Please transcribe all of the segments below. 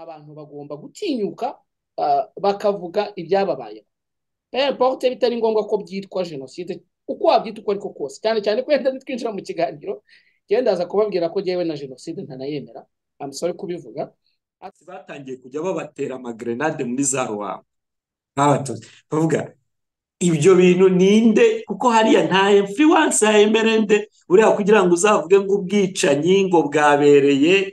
Abantu bagomba gutinyuka bakavuga ibyababayeho, peu importe bitari ngombwa ko byitwa jenoside, uko wabyita uko ariko kose, cyane cyane ko yenda nitwinjira mu kiganiro njyewe ndaza kubabwira ko njyewe na jenoside ntanayemera. I'm sorry kubivuga. Batangiye kujya babatera amagrenade muri za Ruhango nk'abatutsi, bavuga ibyo bintu ninde, kuko hariya nta influence ya MRND buriya kugira ngo uzavuge ngo ubwicanyi ngo bwabereye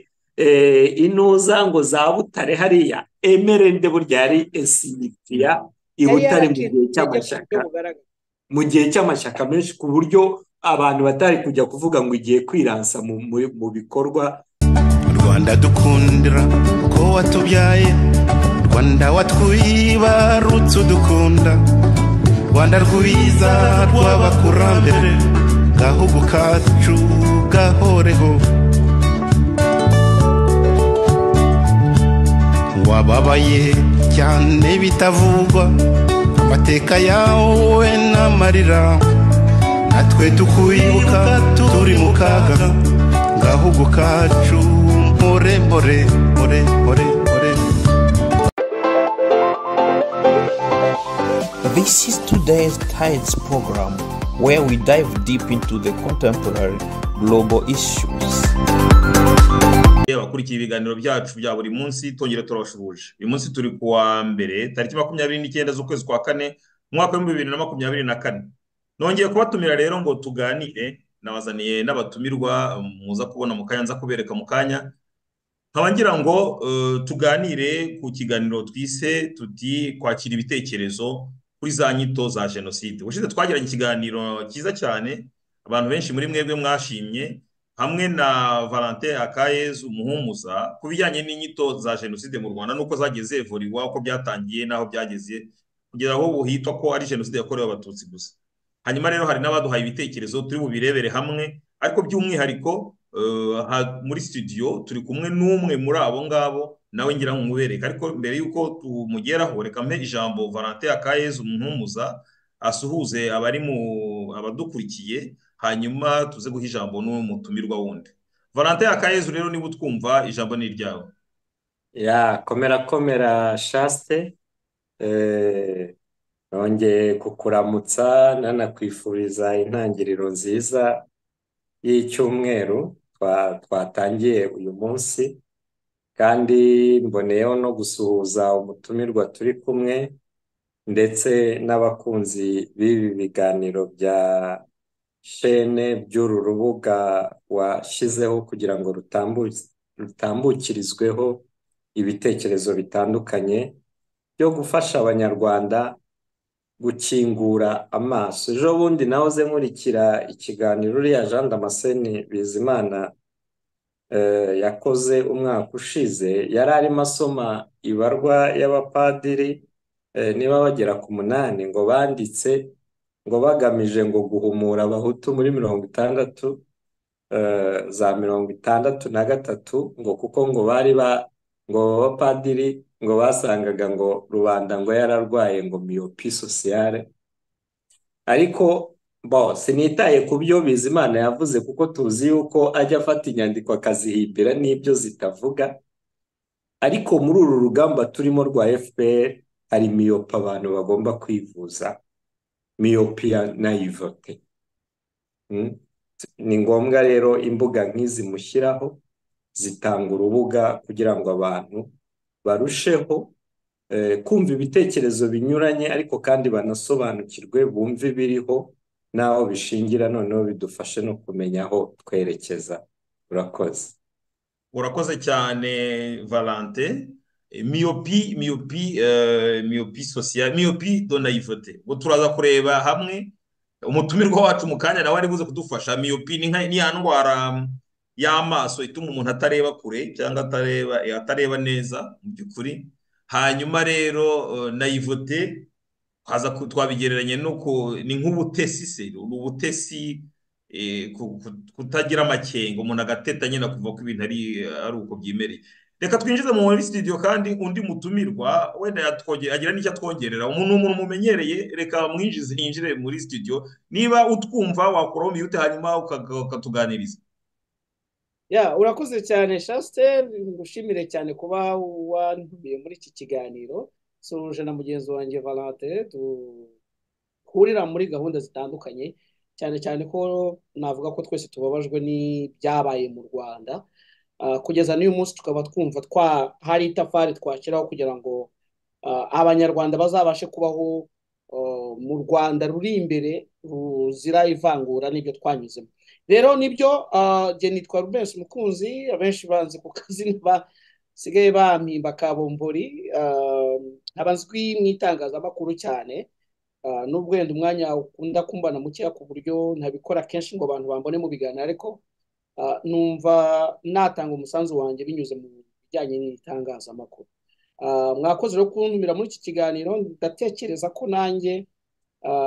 inuza ngo za Butare, hariya MRND burya yari insignifiant i Yari Butare mu yaracitse gihe intege ku buryo cy'amashyaka, bugaragara. mu gihe cy'amashyaka menshi, ku buryo abantu batari kujya kuvuga ngo igiye kwiransa mu bikorwa. Rwanda dukundira ko watubyaye, Rwanda watwibarutse udukunda, Rwanda rwiza rw'abakurambere, gahugu kacu gahoreho. Wababaye cyane bitavugwa, amateka yawe n'amarira, natwe tukwibuka turi mu kaga, gahugu kacu mpore mpore mpore mpore mpore. This is today's Tides program, where we dive deep into the contemporary global issues. Abakurikiye ibiganiro byacu bya buri munsi, tongera turabashuhuje. Uyu munsi turi ku wa mbere tariki 29 z'ukwezi kwa kane umwaka wa 2024. Nongeye kubatumira rero ngo tuganire, nabazaniye n'abatumirwa muza kubona mu kanya, nza kubereka mu kanya. Nkaba ngira ngo tuganire ku kiganiro twise tuti kwakira ibitekerezo kuri za nyito za jenoside. Ubushize twagiranye ikiganiro cyiza cyane, abantu benshi muri mwebwe mwashimye, hamwe na Valentin Akayezu Umuhumuza, ku bijyanye n'inyito za jenoside mu Rwanda n'uko zagiye zevuriwa, uko byatangiye n'aho byageze kugera aho ubu hitwa ko ari jenoside yakorewe Abatutsi gusa. Hanyuma rero hari n'abaduhaye ibitekerezo turi bubirebere hamwe, ariko by'umwihariko muri studio turi kumwe n'umwe muri abo ngabo, nawe ngira ngo mubereke. Ariko mbere y'uko tumugeraho, reka mpe ijambo Valentin Akayezu Umuhumuza asuhuze abari mu abadukurikiye, hanyuma tuze guha ijambo n'umutumirwa wundi. Valentin Akayezu rero, niba utwumva, ijambo ni iryawe. Ya, komera komera Shaste, nongeye kukuramutsa nanakwifuriza intangiriro nziza y'icyumweru twatangiye uyu munsi, kandi mboneyeho no gusuhuza umutumirwa turi kumwe ndetse n'abakunzi b'ibi biganiro bya shene by'uru rubuga washyizeho kugira ngo rutambukirizweho ibitekerezo bitandukanye byo gufasha Abanyarwanda gukingura amaso. Ejo bundi nahoze nkurikira ikiganiro uriya Jean Damascene Bizimana yakoze umwaka ushize, yari arimo asoma ibarwa y'abapadiri niba bagera ku 8 ngo banditse ngo bagamije ngo guhumura Abahutu muri 60, za 63, ngo kuko ngo bari ba ngo abapadiri ngo basangaga ngo rubanda ngo yararwaye ngo myopie sociale. Ariko bo sinitaye ku byo Bizimana yavuze, kuko tuzi yuko ajya afata inyandiko akazihimbira n'ibyo zitavuga. Ariko muri uru rugamba turimo rwa FPR hari myopie abantu bagomba kwivuza, myopia naïveté. Ni ngombwa rero imbuga nk'izi mushyiraho zitanga urubuga kugira ngo abantu barusheho kumva ibitekerezo binyuranye, ariko kandi banasobanukirwe, bumve ibiriho n'aho bishingira, noneho bidufashe no kumenya aho twerekeza. Urakoze. Urakoze cyane Valentin. Myopie sociale, myopie de naïveté. Ubwo turaza kureba hamwe umutumirwa wacu mu kanya, nawe ari buze kudufasha. Myopie ni nka ni ya ndwara y'amaso ituma umuntu atareba kure cyangwa atareba neza mu by'ukuri. Hanyuma rero naïveté haza twabigereranye no ku ni nk'ubutesi se, ni ubutesi, kutagira amakenga, umuntu agateta nyine akuva ko ibintu ari uko byimereye. Reka twinjize muri studio kandi undi mutumirwa, wenda agira n'icyo atwongerera. Umuntu umuntu mumenyereye, reka mwinjize yinjire muri studio. Niba utwumva wakuraho mute hanyuma ukatuganiriza. Ya, urakoze cyane Chaste, ngushimire cyane kuba wantumiye muri iki kiganiro. Suhuje na mugenzi wanjye Valentin, duhurira muri gahunda zitandukanye, cyane cyane ko navuga ko twese tubabajwe n'ibyabaye mu Rwanda. Kugeza n'uyu munsi tukaba twumva hari itafari twashyiraho kugira ngo Abanyarwanda bazabashe kubaho mu Rwanda ruri imbere ruzira ivangura n'ibyo twanyuzemo. Rero nibyo, jye nitwa Rubens Mukunzi, abenshi banzi ku kazina basigaye bampimba Kabombori, nkaba nzwi mu itangazamakuru cyane, nubwo wenda umwanya ukunda kumbana mukeya ku buryo ntabikora kenshi ngo abantu bambone mu biganiro, ariko numva natanga umusanzu wanjye binyuze mu bijyanye n'itangazamakuru. Mwakoze rero kuntumira muri iki kiganiro, ndatekereza ko nanjye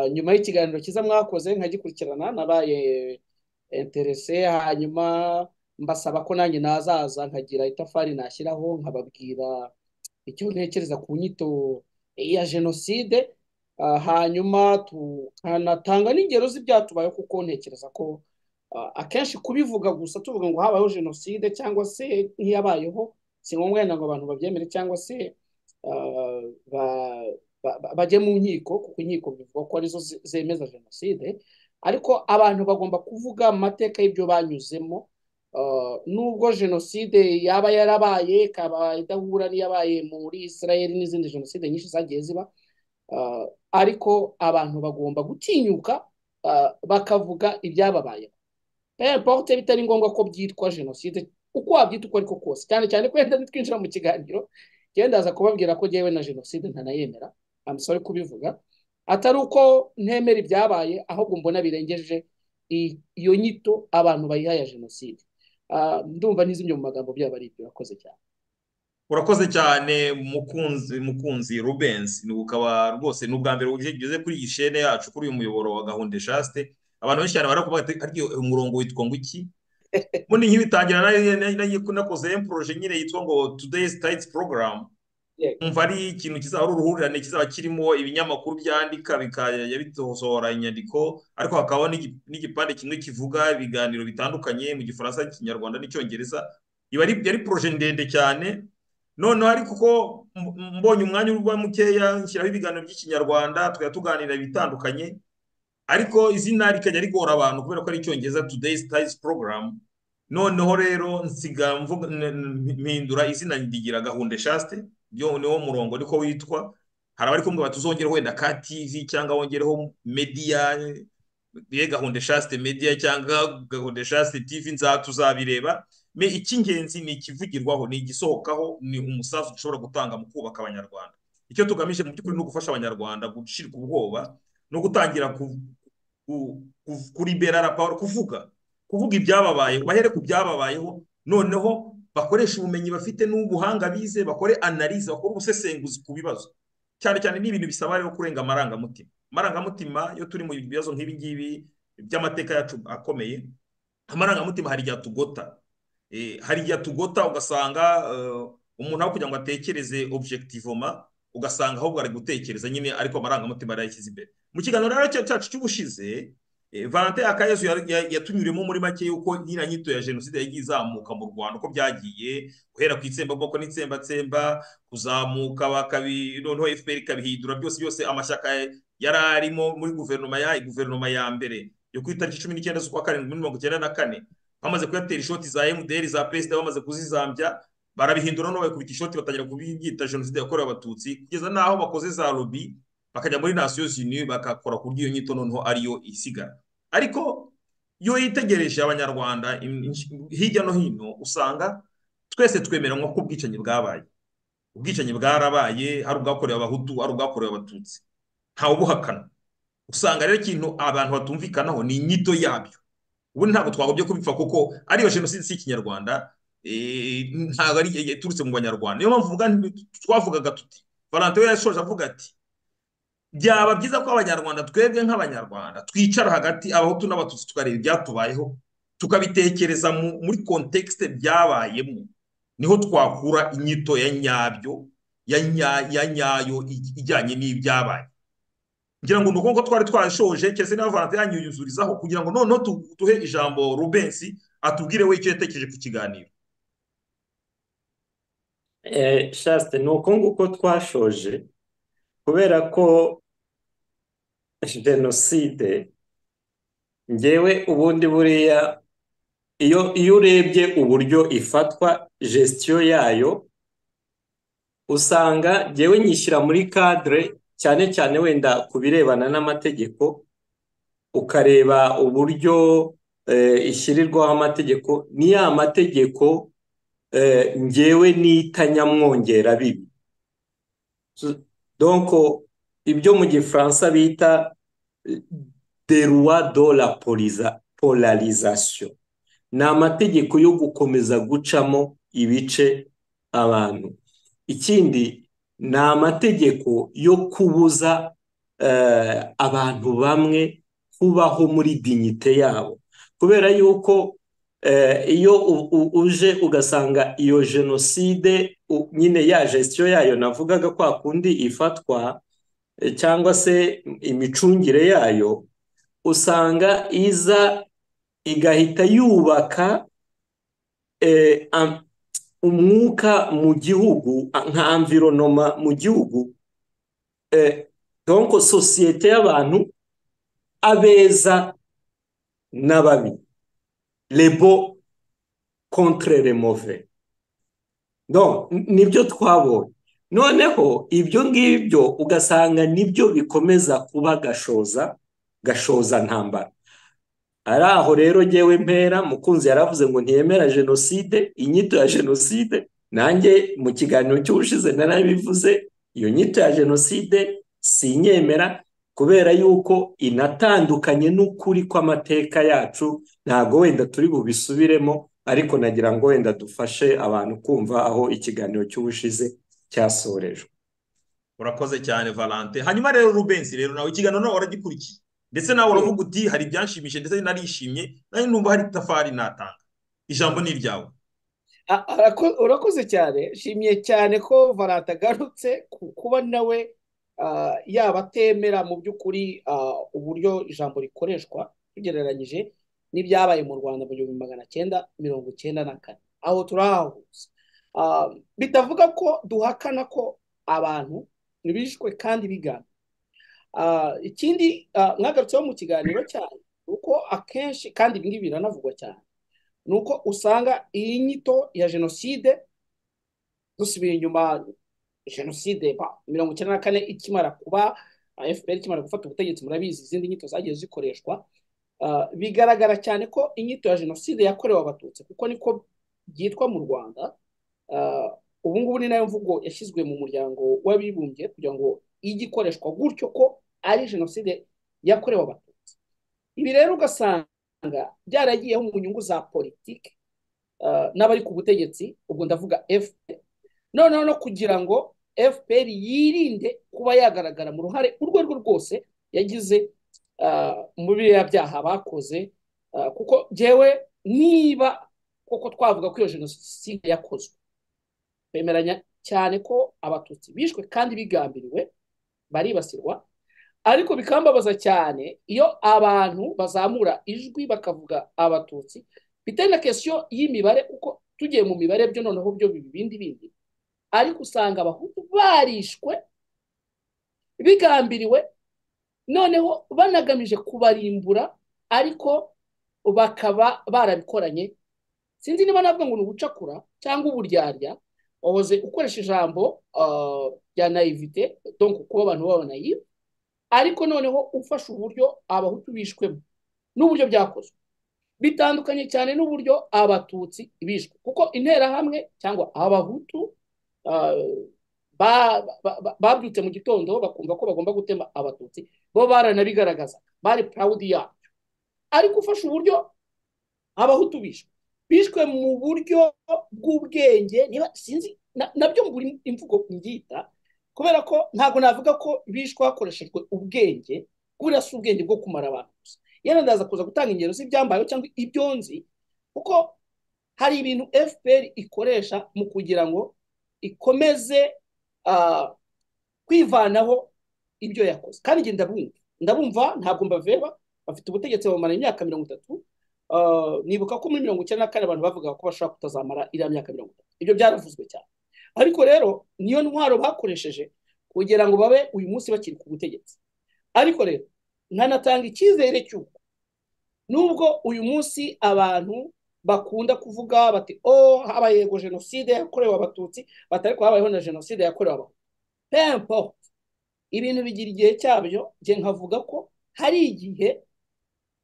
nyuma y'ikiganiro cyiza mwakoze nkagikurikirana nabaye intéressé, hanyuma mbasaba ko nanjye nazaza nkagira itafari nashyiraho nkababwira icyo ntekereza ku nyito ya jenoside, hanyuma tukanatanga n'ingero z'ibyatubayeho, kuko ntekereza ko akenshi kubivuga gusa tuvuga ngo habayeho jenoside cyangwa se ntiyabayeho, si ngombwa wenda ngo abantu babyemere cyangwa se bajye mu nkiko, kuko inkiko bivugwa ko arizo zemeza jenoside, ariko abantu bagomba kuvuga amateka y'ibyo banyuzemo. Nubwo jenoside yaba yarabaye ikaba idahura n'iyabaye muri Israel n'izindi jenoside nyinshi zagiye ziba, ariko abantu bagomba gutinyuka bakavuga ibyababayeho, peu importe bitari ngombwa ko byitwa jenoside, uko wabyita uko ariko kose, cyane cyane ko wenda nitwinjira mu kiganiro njyewe ndaza kubabwira ko njyewe na jenoside ntanayemera. I'm sorry kubivuga, atari uko ntemera ibyabaye, ahubwo mbona birengeje iyo nyito abantu bayiha ya jenoside. Ndumva ntizimye mu magambo, byaba ari ibyo. Urakoze cyane. Urakoze cyane Mukunzi Rubens, ukaba rwose ni ubwa mbere ugeze kuri iyi chaîne yacu, kuri uyu muyoboro wa Gahunda Chaste. Abantu benshi cyane barakuvuga ati ariko umurongo witwa ngo iki? Ubundi nkibitangira nakoze projet nyine yitwa ngo Today's Tides Program. Umva ari ikintu kizaba ari uruhurirane, kizaba kirimo ibinyamakuru byandika bikajya bisohora inyandiko, ariko hakaba n'igipande kimwe kivuga ibiganiro bitandukanye mu Gifaransa, Ikinyarwanda n'Icyongereza. Iba yari projet ndende cyane. Noneho ariko uko mbonye umwanya uba mukeya nshyiraho ibiganiro by'Ikinyarwanda, tukajya tuganira ibitandukanye, ariko izina rikajya rigora abantu kubera ko ari Icyongereza, Today's Tides Program. Noneho rero nsiga mpindura izina ndigira Gahunda Chaste, byo niwo murongo niko witwa. Hari abari kumbwira bati uzongereho wenda ka TV cyangwa wongereho media, ye Gahunda Chaste Media cyangwa Gahunda Chaste TV, tuzabireba. Mais icy'ingenzi ni ikivugirwaho, ni igisohokaho, ni umusanzu dushobora gutanga mu kubaka Abanyarwanda. Icyo tugamije mu by'ukuri ni ugufasha Abanyarwanda gushirika ubwoba no gutangira kuribera raporo, kuvuga ibyababayeho, bahere ku byababayeho, noneho bakoresha ubumenyi bafite n'ubuhanga bize, bakore analyse, bakore ubusesenguzi ku bibazo. Cyane cyane ni ibintu bisaba rero kurenga amarangamutima. Amarangamutima iyo turi mu bibazo nk'ibi ngibi by'amateka yacu akomeye, amarangamutima hari igihe atugota. Hari igihe atugota ugasanga umuntu aho kugira ngo atekereze objectivement, ugasanga ahubwo ari gutekereza nyine ariko amarangamutima arayashyize imbere. Mu kiganiro rero cyacu cy'ubushize, Valentin Akayesu yatunyuremo muri make yuko nyina nyito ya jenoside yagiye izamuka mu Rwanda, uko byagiye guhera ku itsembabwoko n'itsembatsemba kuzamuka bakabi, noneho FPR ikabihindura byose byose. Amashyaka yari arimo muri guverinoma ya mbere yo ku itariki 19 z'ukwa karindwi muri 1994, bamaze kuyatera ishoti za MDR za PSD, bamaze kuzizambya barabihindura, noneho bakubita ishoti batangira kubyita jenoside yakorewe Abatutsi, kugeza n'aho bakoze za lobby bakajya muri Nations Unies bakakora ku buryo iyo nyito noneho ariyo isigara. Ariko iyo yitegereje Abanyarwanda hirya no hino, usanga twese twemeranywa ko ubwicanyi bwabaye, ubwicanyi bwarabaye, hari ubwakorewe Abahutu, hari ubwakorewe Abatutsi, ntawe ubuhakana. Usanga rero ikintu abantu batumvikanaho ni inyito yabyo. Ubundi ntabwo twagombye kubipfa kuko ariyo jenoside si Ikinyarwanda, ntabwo ari iturutse mu Banyarwanda. Niyo mpamvu twavugaga tuti Valentin we yashoje avuga ati byaba byiza ko Abanyarwanda twebwe nk'Abanyarwanda twicara hagati Abahutu n'Abatutsi tukareba ibyatubayeho, tukabitekereza muri contexte byabayemo, niho twakura inyito ya nyabyo ya nyayo ijyanye n'ibyabaye. Ngira ngo nuko twari twashoje, cyese niba Valentin yanyuzurizaho kugira ngo noneho tuhe ijambo Rubens Atubwire we icyo yatekereje ku kiganiro. Shaste, ni uko nguko twashoje, kubera ko jenoside ngewe ubundi buriya iyo urebye uburyo ifatwa, gestion yayo, usanga ngewe nyishyira muri cadre cyane cyane wenda ku birebana n'amategeko, ukareba uburyo ishyirirwaho amategeko, ni ya mategeko ngewe nita nyamwongera bibi. Donc ibyo mu gifaransa bita des lois de la polarisation, ni amategeko yo gukomeza gucamo ibice abantu. Ikindi ni amategeko yo kubuza abantu bamwe kubaho muri dignité yabo, kubera yuko iyo uje ugasanga iyo jenoside nyine ya gestion yayo navugaga kwa kundi ifatwa, cyangwa se imicungire yayo, usanga iza igahita yubaka umwuka mu gihugu, nka environnement mu gihugu, donc société y'abantu abeza n'ababi, les bons contre les mauvais. Donc nibyo twabonye. Noneho ibyo ngibyo ugasanga nibyo bikomeza kuba gashoza ntambara. Ari aho rero ngewe mpera, Mukunzi yaravuze ngo ntiyemera jenoside, inyito ya jenoside, nanjye mu kiganiro cy'ubushize narabivuze, iyo nyito ya jenoside sinyemera, kubera yuko inatandukanye n'ukuri kw'amateka yacu. Ntabwo wenda turi bubisubiremo, ariko nagira ngo wenda dufashe abantu kumva aho ikiganiro cy'ubushize cyasorejwe. Urakoze cyane Valentin. Hanyuma rero Rubensi, rero nawe ikiganiro nawe waragikurikiye, ndetse nawe uravuga uti hari ibyanshimishije ndetse narishimye, nanjye numva hari itafari natanga. Ijambo ni iryawe. Urakoze cyane, nshimiye cyane ko Valentin agarutse kuba nawe yaba atemera mu by'ukuri uburyo ijambo rikoreshwa tugereranyije n'ibyabaye mu Rwanda mu 1994, aho turahahuza. Bitavuga ko duhakana ko abantu bishwe kandi bigana. Ikindi mwagarutseho mu kiganiro cyane, uko akenshi kandi ibi ngibi biranavugwa cyane, ni uko usanga iyi nyito ya jenoside, dusubiye inyuma, jenoside 94 ikimara kuba, FPR ikimara gufata ubutegetsi, murabizi izindi nyito zagiye zikoreshwa. Bigaragara cyane ko inyito ya jenoside yakorewe abatutsi, kuko niko byitwa mu Rwanda. Ubu ngubu ni nayo mvugo yashyizwe mu muryango w'abibumbye kugira ngo ijye ikoreshwa gutyo, ko ari jenoside yakorewe abatutsi. Ibi rero ugasanga byaragiyeho mu nyungu za politiki n'abari ku butegetsi, ubwo ndavuga FPR, noneho no kugira ngo FPR yirinde kuba yagaragara mu ruhare urwo arirwo rwose yagize mu biriya byaha bakoze, kuko jewe niba koko twavuga ko iyo jenoside yakozwe, bemeranya cyane ko abatutsi bishwe kandi bigambiriwe, baribasirwa. Ariko bikambabaza cyane iyo abantu bazamura ijwi bakavuga abatutsi, bitari na question y'imibare, kuko tugiye mu mibare byo noneho byo bibindi bindi, ariko usanga abahutu barishwe bigambiriwe, noneho banagamije kubarimbura, ariko bakaba barabikoranye. Sinzi niba navuga ngo ni ubucakura cyangwa uburyarya, wahoze ukoresha ijambo rya naivete, donc kuba abantu baba naive, ariko noneho ufashe uburyo abahutu bishwemo n'uburyo byakozwe bitandukanye cyane n'uburyo abatutsi bishwe, kuko interahamwe cyangwa abahutu babyutse mu gitondo bakumva ko bagomba gutema abatutsi, bo baranabigaragaza, bari proud yabyo. Ariko ufashe uburyo abahutu bishwe mu buryo bw'ubwenge, niba sinzi nabyo mburi imvugo mbyita, kubera ko ntabwo navuga ko bishwe hakoreshejwe ubwenge, kubera si ubwenge bwo kumara abantu gusa. Yenda ndaza kuza gutanga ingero z'ibyambayeho cyangwa ibyo nzi, kuko hari ibintu FPR ikoresha mu kugira ngo ikomeze kwivanaho ibyo yakoze. Kandi njye ndabumva, ntabwo mbaveba, bafite ubutegetsi bamara imyaka 30. Nibuka ko muri 94 abantu bavugaga ko bashobora kutazamara iriya myaka 30, ibyo byaravuzwe cyane. Ariko rero niyo ntwaro bakoresheje kugira ngo babe uyu munsi bakiri ku butegetsi. Ariko rero nkanatanga icyizere cy'uko nubwo uyu munsi abantu bakunda kuvuga bati oh habaye yego jenoside yakorewe abatutsi, batari ko habayeho na jenoside yakorewe abahutu, peu importe, ibintu bigira igihe cyabyo. Njye nkavuga ko hari igihe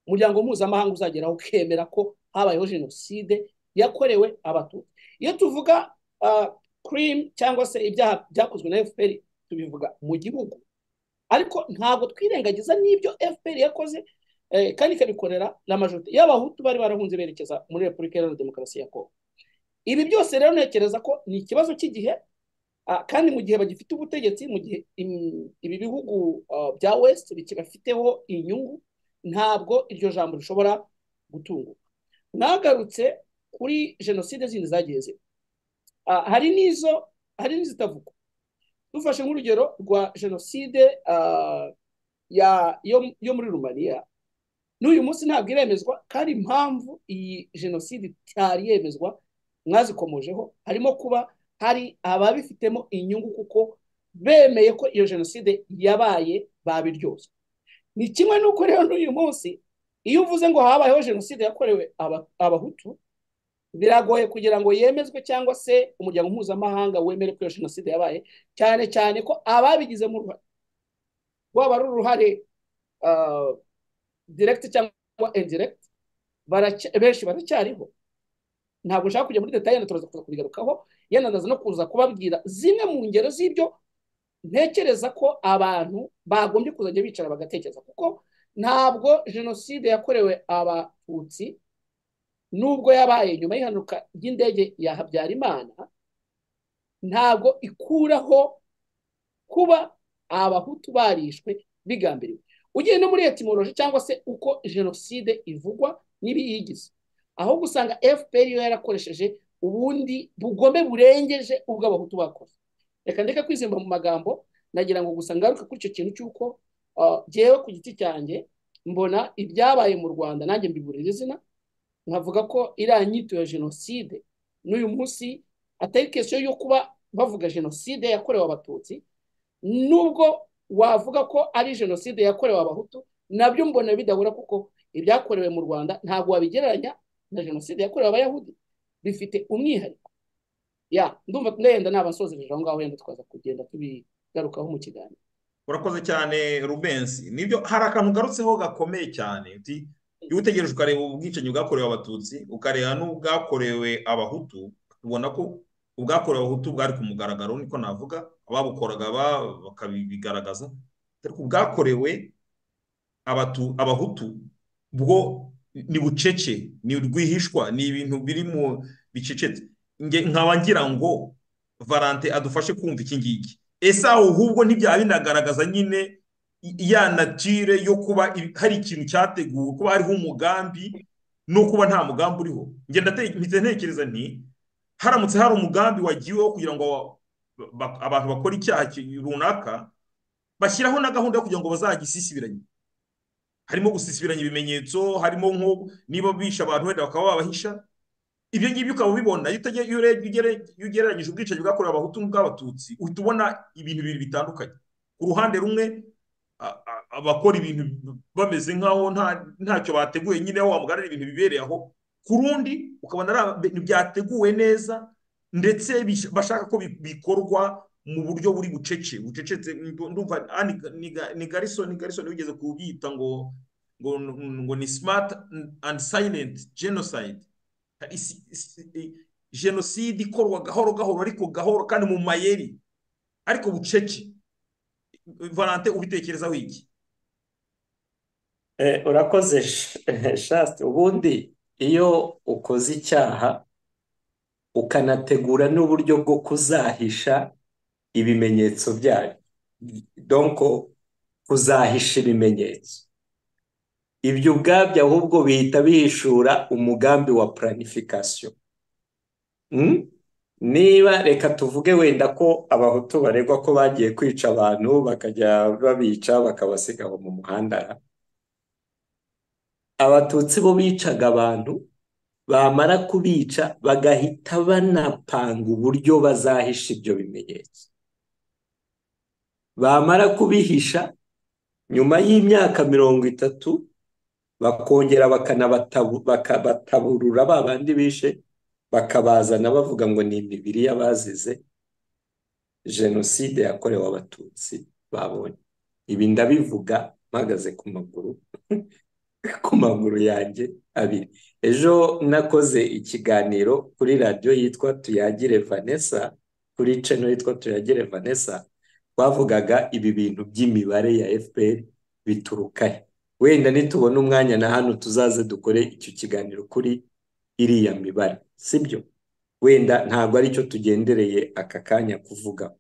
umuryango mpuzamahanga uzageraho ukemera ko habayeho jenoside yakorewe abatutsi. Iyo tuvuga crime cyangwa se ibyaha byakozwe na FPR tubivuga mu gihugu, ariko ntabwo twirengagiza n'ibyo FPR yakoze kandi ikabikorera la majorité y'abahutu bari barahunze berekeza muri Repubulika Iharanira Demokarasi ya Kongo. Ibi byose rero ntekereza ko ni ikibazo cy'igihe, kandi mu gihe bagifite ubutegetsi, mu gihe ibi bihugu bya West bikibafiteho inyungu, ntabwo iryo jambo rishobora gutunguka. Nagarutse kuri jenoside zindi zagiye ziba, hari n'izo hari n'izitavugwa. Dufashe nk'urugero rwa jenoside yo muri Rumaniya, n'uyu munsi ntabwo iremezwa, kandi impamvu iyi jenoside itari yemezwa mwazikomojeho, harimo kuba hari ababifitemo inyungu kuko bemeye ko iyo jenoside yabaye babiryozwa. Ni kimwe n'uko rero n'uyu munsi iyo uvuze ngo habayeho jenoside yakorewe abahutu, biragoye kugira ngo yemezwe cyangwa se umuryango mpuzamahanga wemere ko iyo jenoside yabaye, cyane cyane ko ababigizemo uruhare, rwaba ari uruhare direct cyangwa indirect, benshi baracyariho. Ntabwo nshaka kujya muri detail, turaza kuza kubigarukaho, yenda ndaza no kuza kubabwira zimwe mu ngero z'ibyo ntekereza ko abantu bagombye kuzajya bicara bagatekereza, kuko ntabwo jenoside yakorewe abatutsi nubwo yabaye nyuma y'ihanuka ry'indege ya Habyarimana, ntabwo ikuraho kuba abahutu barishwe bigambiriwe. Ugiye no muri etymology cyangwa se uko jenoside ivugwa n'ibiyigize, aho gusanga FPR yo yarakoresheje ubundi bugome burengeje ubwo abahutu bakoze. Reka ndeke kwizimba mu magambo, nagira ngo gusa ngaruke kuri icyo kintu cy'uko jyewe ku giti cyanjye mbona ibyabaye mu Rwanda, nanjye mbiburira izina, nkavuga ko iriya nyito ya jenoside n'uyu munsi atari question yo kuba bavuga jenoside yakorewe abatutsi, nubwo wavuga ko ari jenoside yakorewe abahutu, nabyo mbona bidahura, kuko ibyakorewe mu Rwanda ntabwo wabigereranya na jenoside yakorewe abayahudi, bifite umwihariko. Ya ndumva ndenda naba nsozereje aho ngaho, yenda twaza kugenda tubigarukaho mu kiganiro. Urakoze cyane Rubensi. Nibyo, hari akantu ugarutseho gakomeye cyane, uti iyo utegereje ukareba ubwicanyi bwakorewe abatutsi, ukareba n'ubwakorewe abahutu, ubona ko ubwakorewe abahutu bwari ku mugaragaro, niko navuga, ababukoraga bakabigaragaza, ariko ubwakorewe abahutu bwo ni bucece, ni rwihishwa, ni ibintu biri mu bicecetse. Nkaba ngira ngo Valante adufashe kumva iki ngiki. Ese aho ahubwo ntibyaba binagaragaza nyine ya nature yo kuba hari ikintu cyateguwe, kuba hariho umugambi no kuba nta mugambi uriho? Ngenda ntekereza nti haramutse hari umugambi wagiweho kugira ngo abantu bakore icyaha runaka, bashyiraho na gahunda yo kugira ngo bazagisisibiranye. Harimo gusisibiranya ibimenyetso, harimo nko niba bisha abantu wenda bakaba babahisha. Ibyo ngibyo ukaba ubibona iyo ugereranyije ubwicanyi bwakorewe abahutu n'ubw'abatutsi, uhita ubona ibintu bibiri bitandukanye. Ku ruhande rumwe abakora ibintu bameze nkaho ntacyo bateguye, nyine aho wamugarira ibintu bibereye aho. Ku rundi ukabona ari ibintu byateguwe neza, ndetse bashaka ko bikorwa mu buryo buri bucece bucecetse. Ndumva ni Garrison wigeze kubyita ngo ngo ni smart and silent genocide, jenoside ikorwa gahoro gahoro, ariko gahoro kandi mu mayeri, ariko bucece. Valante, ubitekerezaho iki? Urakoze Shaste. Ubundi iyo ukoze icyaha ukanategura n'uburyo bwo kuzahisha ibimenyetso byayo, donc kuzahisha ibimenyetso, ibyo ubwabyo ahubwo bihita bihishura umugambi wa planification. Niba reka tuvuge wenda ko abahutu baregwa ko bagiye kwica abantu, bakajya babica bakabasiga mu muhanda, Abatutsi bo bicaga abantu, bamara kubica bagahita banapanga uburyo bazahisha ibyo bimenyetso. Bamara kubihisha nyuma y'imyaka 30 bakongera bakabataburura ba bandi bishe, bakabazana bavuga ngo ni imibiri y'abazize jenoside yakorewe Abatutsi babonye. Ibi ndabivuga mpagaze ku maguru ku maguru yanjye abiri. Ejo nakoze ikiganiro kuri radiyo yitwa Tuyagire Vanessa, kuri channel yitwa Tuyagire Vanessa, twavugaga ibi bintu by'imibare ya FPR bituruka he. Wenda nitubona umwanya na hano tuzaze dukore icyo kiganiro kuri iriya mibare, sibyo? Wenda ntabwo aricyo tugendereye aka kanya kuvuga.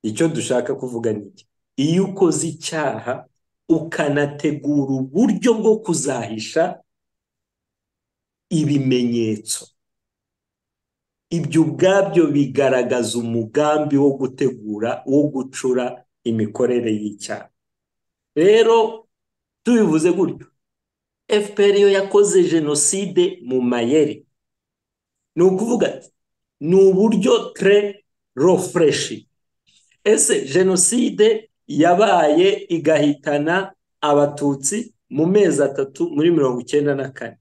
Icyo dushaka kuvuga ni iki: iyo ukoze icyaha ukanategura uburyo bwo kuzahisha ibimenyetso, ibyo ubwabyo bigaragaza umugambi wo gutegura, wo gucura imikorere y'icyaha. Rero tubivuze gutyo, FPR yo yakoze jenoside mu mayeri, ni ukuvuga ni uburyo très réfléchi. Ese jenoside yabaye igahitana Abatutsi mu mezi 3 muri 94,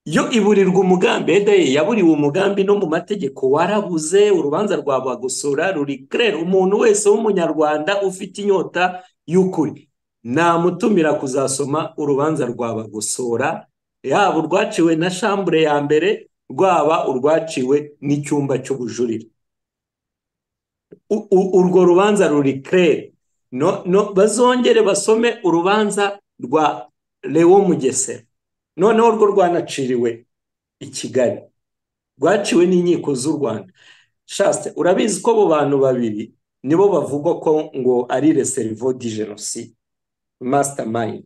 yo iburirwa umugambi? Edaye yaburiwe umugambi no mu mategeko warabuze. Urubanza rwa Bagosora ruri clair. Umuntu wese w'Umunyarwanda ufite inyota y'ukuri namutumira kuzasoma urubanza rwa Bagosora, yaba urwaciwe na chambre ya mbere, rwaba urwaciwe n'icyumba cy'ubujurire. Urwo rubanza ruri clair. No, no, bazongere basome urubanza rwa Lewo Mugesera. Noneho urwo rwanaciriwe i Kigali, rwaciwe n'inkiko z'u Rwanda. Shaste, urabizi ko abo bantu babiri nibo bavugwa ko ngo ari le cerveau du génocide, mastermind.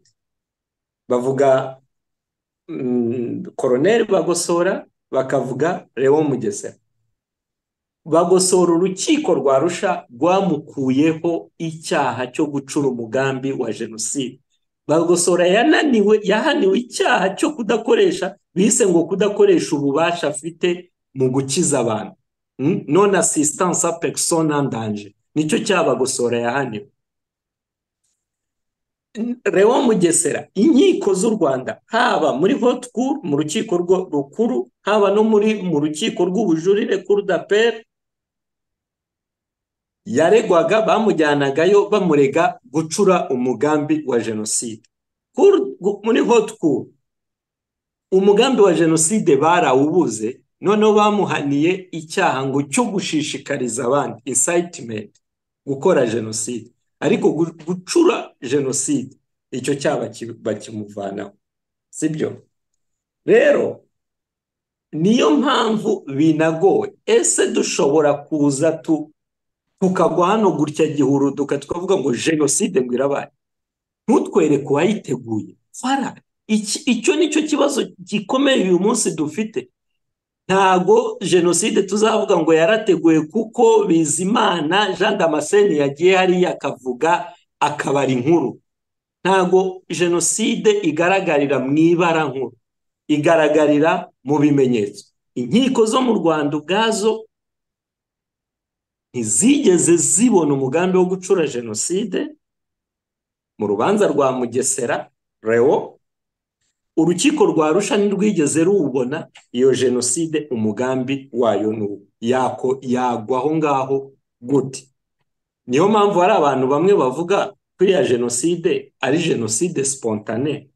Bavuga Colonel Bagosora, bakavuga Lewo Mugesera. Bagosora urukiko rwa Arusha rwamukuyeho icyaha cyo gucura umugambi wa jenoside. Bagosora yananiwe, yahaniwe icyaha cyo kudakoresha, bise ngo kudakoresha ububasha afite mu gukiza abantu, non assistance à personne en danger, nicyo cyaha Bagosora yahaniwe. Lewo Mugesera, inkiko z'u Rwanda, haba muri haute cour, mu rukiko rukuru, haba no muri mu rukiko rw'ubujurire, cour d'appel, yaregwaga, bamujyanagayo bamurega gucura umugambi wa jenoside. Muri haute cour umugambi wa jenoside barawubuze, noneho bamuhaniye icyaha ngo cyo gushishikariza abandi, incitement, gukora jenoside, ariko gucura jenoside icyo cyaha bakimuvanaho, sibyo? Rero niyo mpamvu binagoye. Ese dushobora kuza tukagwa hano gutya gihuruduka tukavuga ngo jenoside ngo irabaye, ntutwereke uwayiteguye? Fara icyo nicyo kibazo gikomeye uyu munsi dufite. Ntago jenoside tuzavuga ngo yarateguye kuko Bizimana Jean Damascene yagiye hariya akavuga akabara inkuru. Ntago jenoside igaragarira mu ibara nkuru, igaragarira mu bimenyetso. Inkiko zo mu Rwanda ubwazo ntizigeze zibona umugambi wo gucura jenoside mu rubanza rwa Mugesera Leo. Urukiko rwa Arusha ntirwigeze ruwubona. Iyo jenoside umugambi wayo n'uwo yako yagwa aho ngaho gute? Niyo mpamvu hari abantu bamwe bavuga ko iriya jenoside ari jenoside spontanée.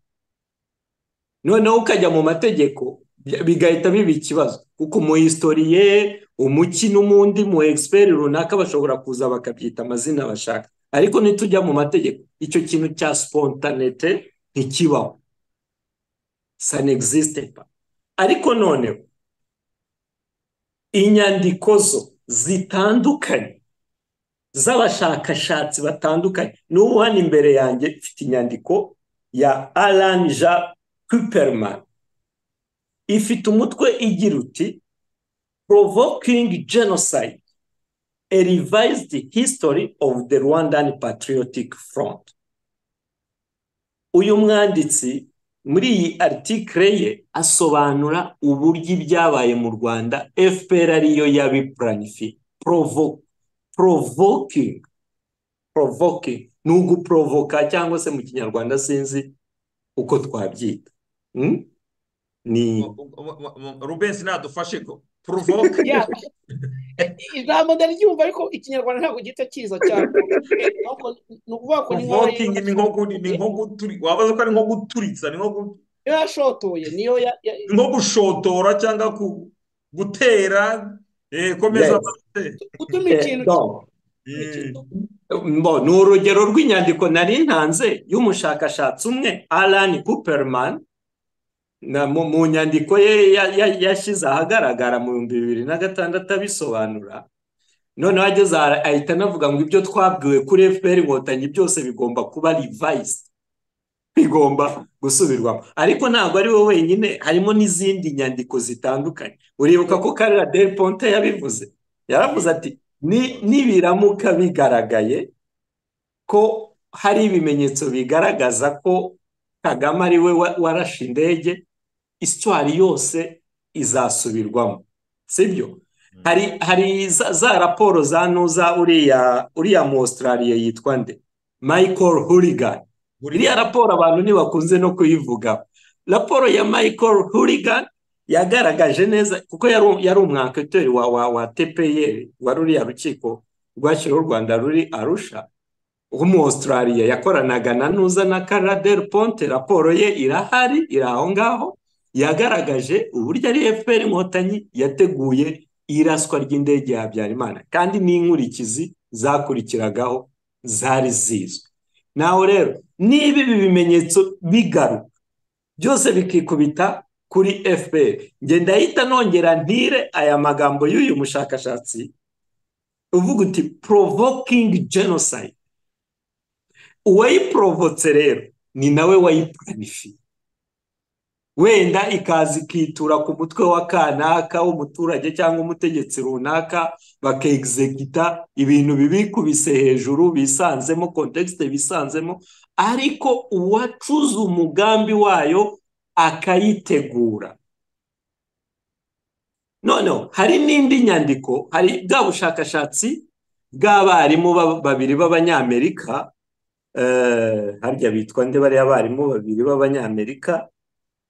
Noneho ukajya mu mategeko bigahita biba ikibazo, kuko umuhistorien, umuki n'umundi mu expert runaka bashobora kuza bakabyita amazina bashaka, ariko nitujya mu mategeko icyo kintu cya spontanéité ntikibaho, ça n'existe pas. Ariko noneho inyandiko zo zitandukanye z'abashakashatsi batandukanye, n'ubu hano imbere yanjye mfite inyandiko ya Alan Jean Kuperman, ifite umutwe igira uti "Provoking Genocide: A Revised History of the Rwandan Patriotic Front". Uyu mwanditsi muri iyi article ye asobanura uburyo ibyabaye mu Rwanda FPR ariyo yabiplanifiye. Provoking ni uguprovoka, cyangwa se mu Kinyarwanda sinzi uko twabyita. Ni Rubens nadufashe provoke. Ijambo ndaryumva ariko Ikinyarwanda ntabwo gihita kiza cyane. Ni ukuvuga ko ni nko wabaza ko ari nko guturitsa, ni nko yashotoye, niyo nko gushotora cyangwa gutera, komeza gutuma ikintu. Ni urugero rw'inyandiko nari ntanze y'umushakashatsi umwe Alan Cooperman, mu nyandiko ye yashyize ahagaragara mu 2006 abisobanura. Noneho ageze ahita anavuga ngo ibyo twabwiwe kuri FPR Inkotanyi byose bigomba kuba revised, bigomba gusubirwamo. Ariko ntabwo ari we wenyine, harimo n'izindi nyandiko zitandukanye. Uribuka ko Carla Del Ponte yabivuze, yaravuze ati nibiramuka bigaragaye ko hari ibimenyetso bigaragaza ko Kagame ari we warashe indege, histoire yose izasubirwamo, sibyo? Hari za raporo za nuza uriya mu Australia yitwa nde, Michael Hourigan. Iriya raporo abantu ntibakunze no kuyivuga. Raporo ya Michael Hourigan yagaragaje neza, kuko yari umwanketeri wa TPR, wari uriya rukiko rwashyiriweho u Rwanda ruri Arusha, wo Australia, yakoranaga na nuza na Carla Del Ponte. Raporo ye irahari, iri aho ngaho, yagaragaje uburyo ari FPR Inkotanyi yateguye iraswa ry'indege ya Habyarimana, kandi n'inkurikizi zakurikiragaho zari zizwi. Naho rero niba ibi bimenyetso bigaruka byose bikikubita kuri FPR, nge ndahita nongera ntire aya magambo y'uyu mushakashatsi uvuga uti provoking genocide. Uwayiprovotse rero ni nawe wayiplanifiye, wenda ikaza ikitura ku mutwe wa kanaka w'umuturage cyangwa umutegetsi runaka, bakexegita ibintu bibikubise hejuru, bisanzemo contexte bisanzemo, ariko uwacuze umugambi wayo akayitegura. Noneho hari n'indi nyandiko, hari bwa bushakashatsi bw'abarimu babiri b'Abanyamerika, harya bitwa nde bariya abarimu babiri b'Abanyamerika?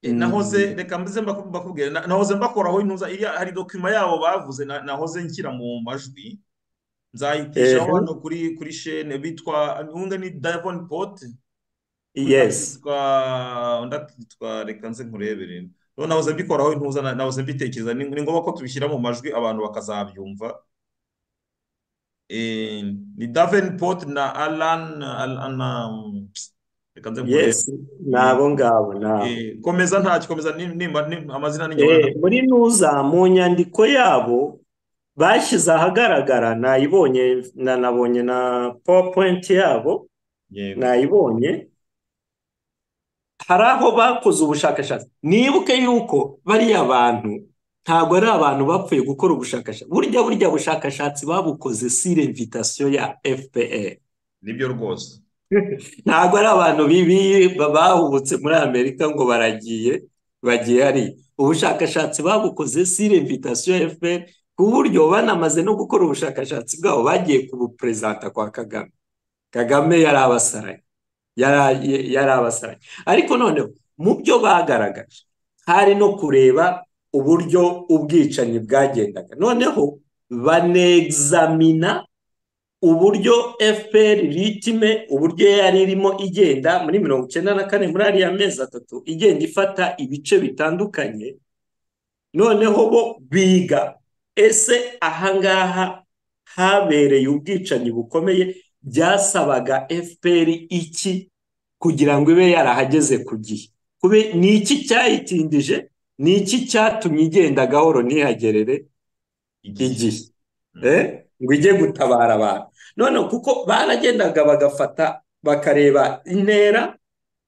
Nahoze reka mbize mbakubwira, nahoze mbakoraho intuza iriya, hari dokima yabo bavuze, nahoze nshyira mu majwi, nzayitishaho hano kuri chaîne, bitwa undi ni Davenport. Yes. Undi akitwa, reka nze nkurebere. Nahoze mbikoraho intuza, nahoze mbitekereza, ni ngombwa ko tubishyira mu majwi abantu bakazabyumva. Ni Davenport na Alan. Yes, nabo ngabo nabo. Komeza ntacyo, komeza amazina ni muri nuza mu nyandiko yabo bashyize ahagaragara, nayibonye, nabonye na PowerPoint yabo, nayibonye. Hari aho bakoze ubushakashatsi. Nibuke yuko bariya bantu ntabwo ari abantu bapfuye gukora ubushakashatsi. Burya bushakashatsi babukoze sur invitation ya FPR. Nibyo rwose. Ntabwo ari abantu bibi bahubutse muri Amerika ngo baragiye bagiye hari. Ubushakashatsi babukoze sur invitation ya FPR, ku buryo banamaze no gukora ubushakashatsi bwabo bagiye kubupresenta kwa Kagame. Kagame yari abasaraye. Yari abasaraye. Ariko noneho mu byo bagaragaje hari no kureba uburyo ubwicanyi bwagendaga. Noneho banexamina uburyo FPR ritime, uburyo yari irimo igenda muri 1994, muri ariya mezi atatu, igenda ifata ibice bitandukanye. Noneho bo biga ese ahangaha habereye ubwicanyi bukomeye, byasabaga FPR iki kugira ngo ibe yarahageze ku gihe? Kube ni iki cyayitindije? Ni iki cyatumye igenda gahoro ntihagerere igihe ngo ijye gutabara abantu? None kuko baragendaga bagafata bakareba intera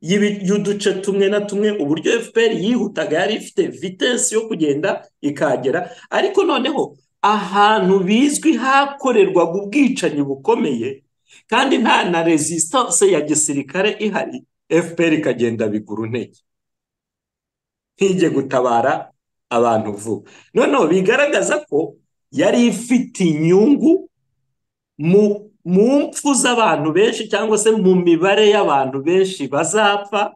y'uduce tumwe na tumwe, uburyo FPR yihutaga, yari ifite vitesse yo kugenda ikagera. Ariko noneho ahantu bizwi hakorerwaga ubwicanyi bukomeye kandi nta na resistance ya gisirikare ihari, FPR ikagenda bigura intege, ntijye gutabara abantu vuba. Noneho bigaragaza ko yari ifite inyungu mu mpfu z'abantu benshi cyangwa se mu mibare y'abantu benshi bazapfa,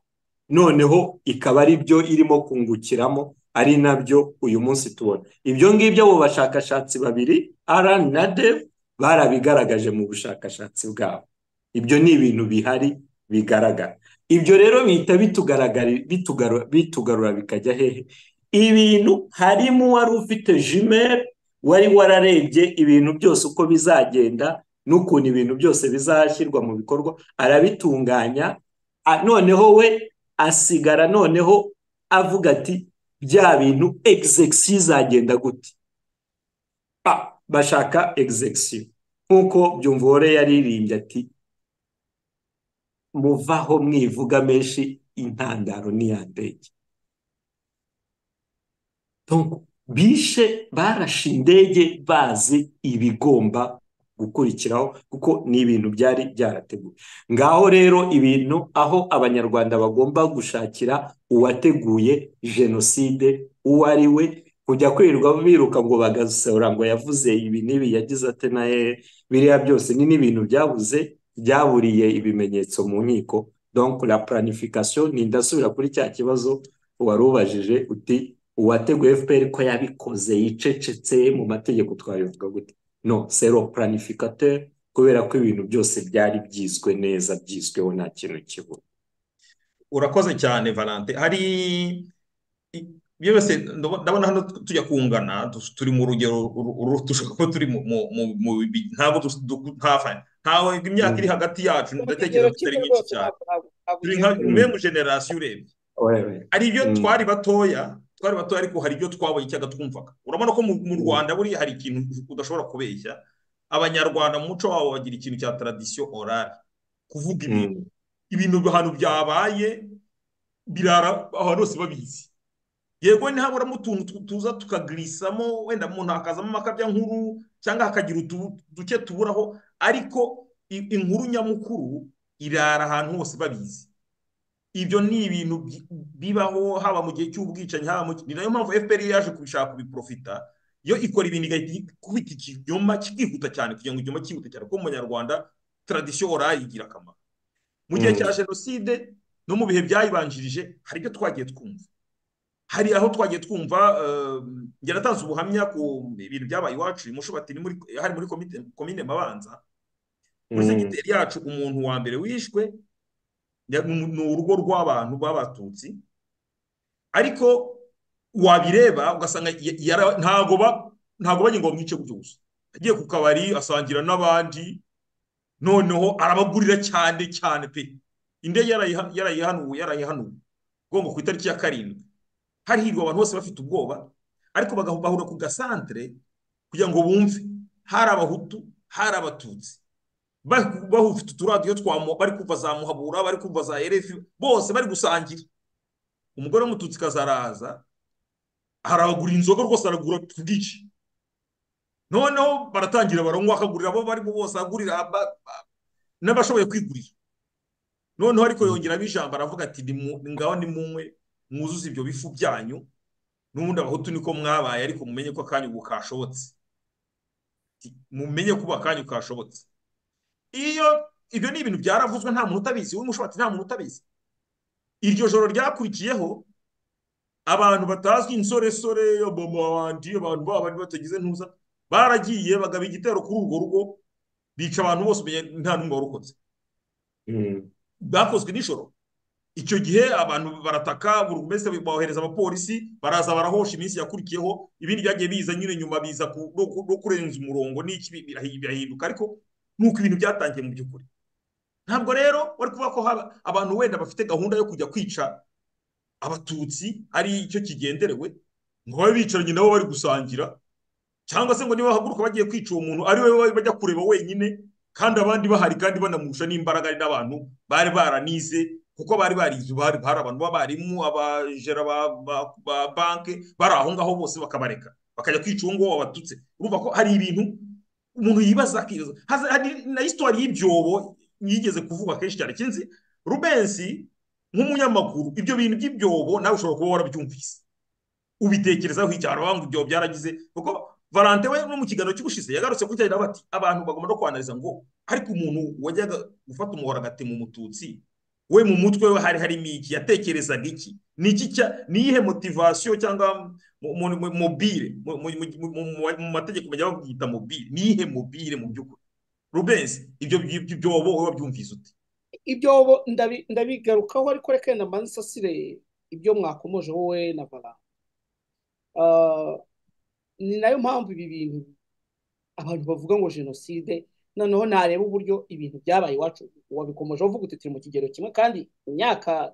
noneho ikaba ari byo irimo kungukiramo, ari nabyo uyu munsi tubona. Ibyo ngibyo abo bashakashatsi babiri Alan na Dave barabigaragaje mu bushakashatsi bwabo. Ibyo ni ibintu bihari bigaragara. Ibyo rero bihita bitugarura bikajya hehe? Ibintu harimo wari ufite jumelle, wari wararebye ibintu byose uko bizagenda n'ukuntu ibintu byose bizashyirwa mu bikorwa, arabitunganya. Noneho we asigara noneho avuga ati bya bintu execution izagenda gute? Bashaka execution nk'uko Byumvuhore yaririmbye ati muvaho mwivuga menshi, intandaro ni ya ndege. Donc bishe barashe indege bazi ibigomba gukurikiraho, kuko ni ibintu byari byarateguwe. Ngaho rero ibintu aho Abanyarwanda bagomba gushakira uwateguye jenoside uwo ari we, kujya kwirirwa biruka ngo bagasora ngo yavuze ibi n'ibi, yagize ate na biriya byose ni n'ibintu byabuze, byaburiye ibimenyetso mu nkiko. Donc la planification, ni ndasubira kuri cya kibazo wari ubajije uti uwateguye FPR ko yabikoze yicecetse mu mategeko twabivuga gute? No, c'est le planificateur, kubera ko ibintu byose byari byizwe neza, byizweho nta kintu kibura. Urakoze cyane Valente. Hari byose ndabona hano tujya kungana, turi mu rugero dushobora kuba turi mu ntabwo ntawe imyaka iri hagati yacu, ndatekereza ko itari myinshi cyane, turi nka mu generasiyo urebye. Hari ibyo twari batoya, ariko hari ibyo twabonye cyangwa twumvaga. Urabona ko mu Rwanda buriya hari ikintu udashobora kubeshya. Abanyarwanda mu muco wabo bagira ikintu cya tradition orale, kuvuga ibintu ahantu byabaye birara ahantu hose babizi. Yego ntihaburamo utuntu tuza tukagirisamo, wenda umuntu hakazamo amakabya nkuru cyangwa hakagira uduke tuburaho, ariko inkuru nyamukuru irara ahantu hose babizi. Ibyo ni ibintu bibaho haba mu gihe cy'ubwicanyi, haba ni nayo mpamvu FPR yaje kubishaka kubiprofita, yo ikora ibintu igahita ikubita ikinyoma kikihuta cyane, kugira ngo ikinyoma cyihute cyane, kuko Umunyarwanda tradition orale igira akamaro. Mu gihe cya jenoside no mu bihe byayibanjirije hari ibyo twagiye twumva, hari aho twagiye twumva. Njye natanze ubuhamya ku bintu byabaye iwacu Mushubati, hari muri komine Mabanza, muri segiteri yacu, umuntu wa mbere wishwe ni urugo rw'abantu b'Abatutsi, ariko wabireba ugasanga ntago bagiye ngo bamwice gutyo gusa. Agiye ku kabari asangira n'abandi, noneho arabagurira cyane cyane pe. Indege yarayihanuwe ngo ku itariki ya 7 hari hirwa abantu bose bafite ubwoba, ariko bagahura ku gasantere kugira ngo bumve. Hari Abahutu, hari Abatutsi, bahufite uturadiyo twa bari kuva za Muhabura, bari kuva za RFI, bose bari gusangira. Umugore w'Umututsi kazaraza arabagura inzoga rwose, aragura bwinshi. Noneho baratangira baranywa, akagurira abo bari bose, agurira n'abashoboye kwigurira. Noneho ariko yongera ijambo aravuga ati ngaho ni munywe mwuzuze ibyo bifu byanyu, n'ubundi Abahutu niko mwabaye, ariko mumenye ko akanyu ubu kashobotse, mumenye ko akanyu kashobotse. Iyo ibyo ni ibintu byaravuzwe, nta muntu utabizi, w'Umushubati nta muntu utabizi. Iryo joro ryakurikiyeho abantu batazwi, insoresore, abandi abantu babandi batagize ntuza, baragiye bagaba igitero kuri urwo rugo, bica abantu bose, nta n'umwe warokotse. Bakozwe nijoro. Icyo gihe abantu barataka, buri wese bohereza abapolisi, baraza barahosha. Iminsi yakurikiyeho ibindi byagiye biza nyine nyuma, biza no kurenza umurongo n'iki, birahinduka, ariko nuko ibintu byatangiye mu by'ukuri. Ntabwo rero wari kuvuga ko abantu wenda bafite gahunda yo kujya kwica Abatutsi ari icyo kigenderewe, ngo babe bicaranye nabo bari gusangira, cyangwa se ngo niba bahaguruka bagiye kwica uwo muntu ari we bajya kureba wenyine, kandi abandi bahari, kandi banamurusha n'imbaraga, ari n'abantu bari baranize, kuko bari barize, bari abantu b'abarimu, abajera ba banke, bari aho ngaho bose bakabareka bakajya kwica uwo nguwo wabatutse. Urumva ko hari ibintu umuntu yibaza akibaza. Hari na histoire y'ibyobo yigeze kuvugwa kenshi cyane. Kinzi Rubensi Nk'umunyamakuru, ibyo bintu by'ibyobo nawe ushobora kuba warabyumvise, ubitekerezaho iki? Hari abanga ibyobo byaragize, kuko Valante we no mu kiganiro cy'ubushize yagarutse kuri cya bati abantu bagomba no kwanariza ngo ariko umuntu wajyaga gufata umuhoro agatema umututsi we, mu mutwe we hari harimo iki? Yatekerezaga iki? Ni iki cya ni iyihe motivation cyangwa mobile mu mategeko bajya babyita mobile, ni iyihe mobile mu by'ukuri? Rubens, ibyo byobo wowe wabyumvise ute? Ibyobo ndabigarukaho, ariko reka wenda mbanze nsasire ibyo mwakomoje wowe na Valante. Ni nayo mpamvu ibi bintu abantu bavuga ngo jenoside, noneho nareba uburyo ibintu byabaye iwacu, wabikomoje uvuga uti turi mu kigero kimwe, kandi imyaka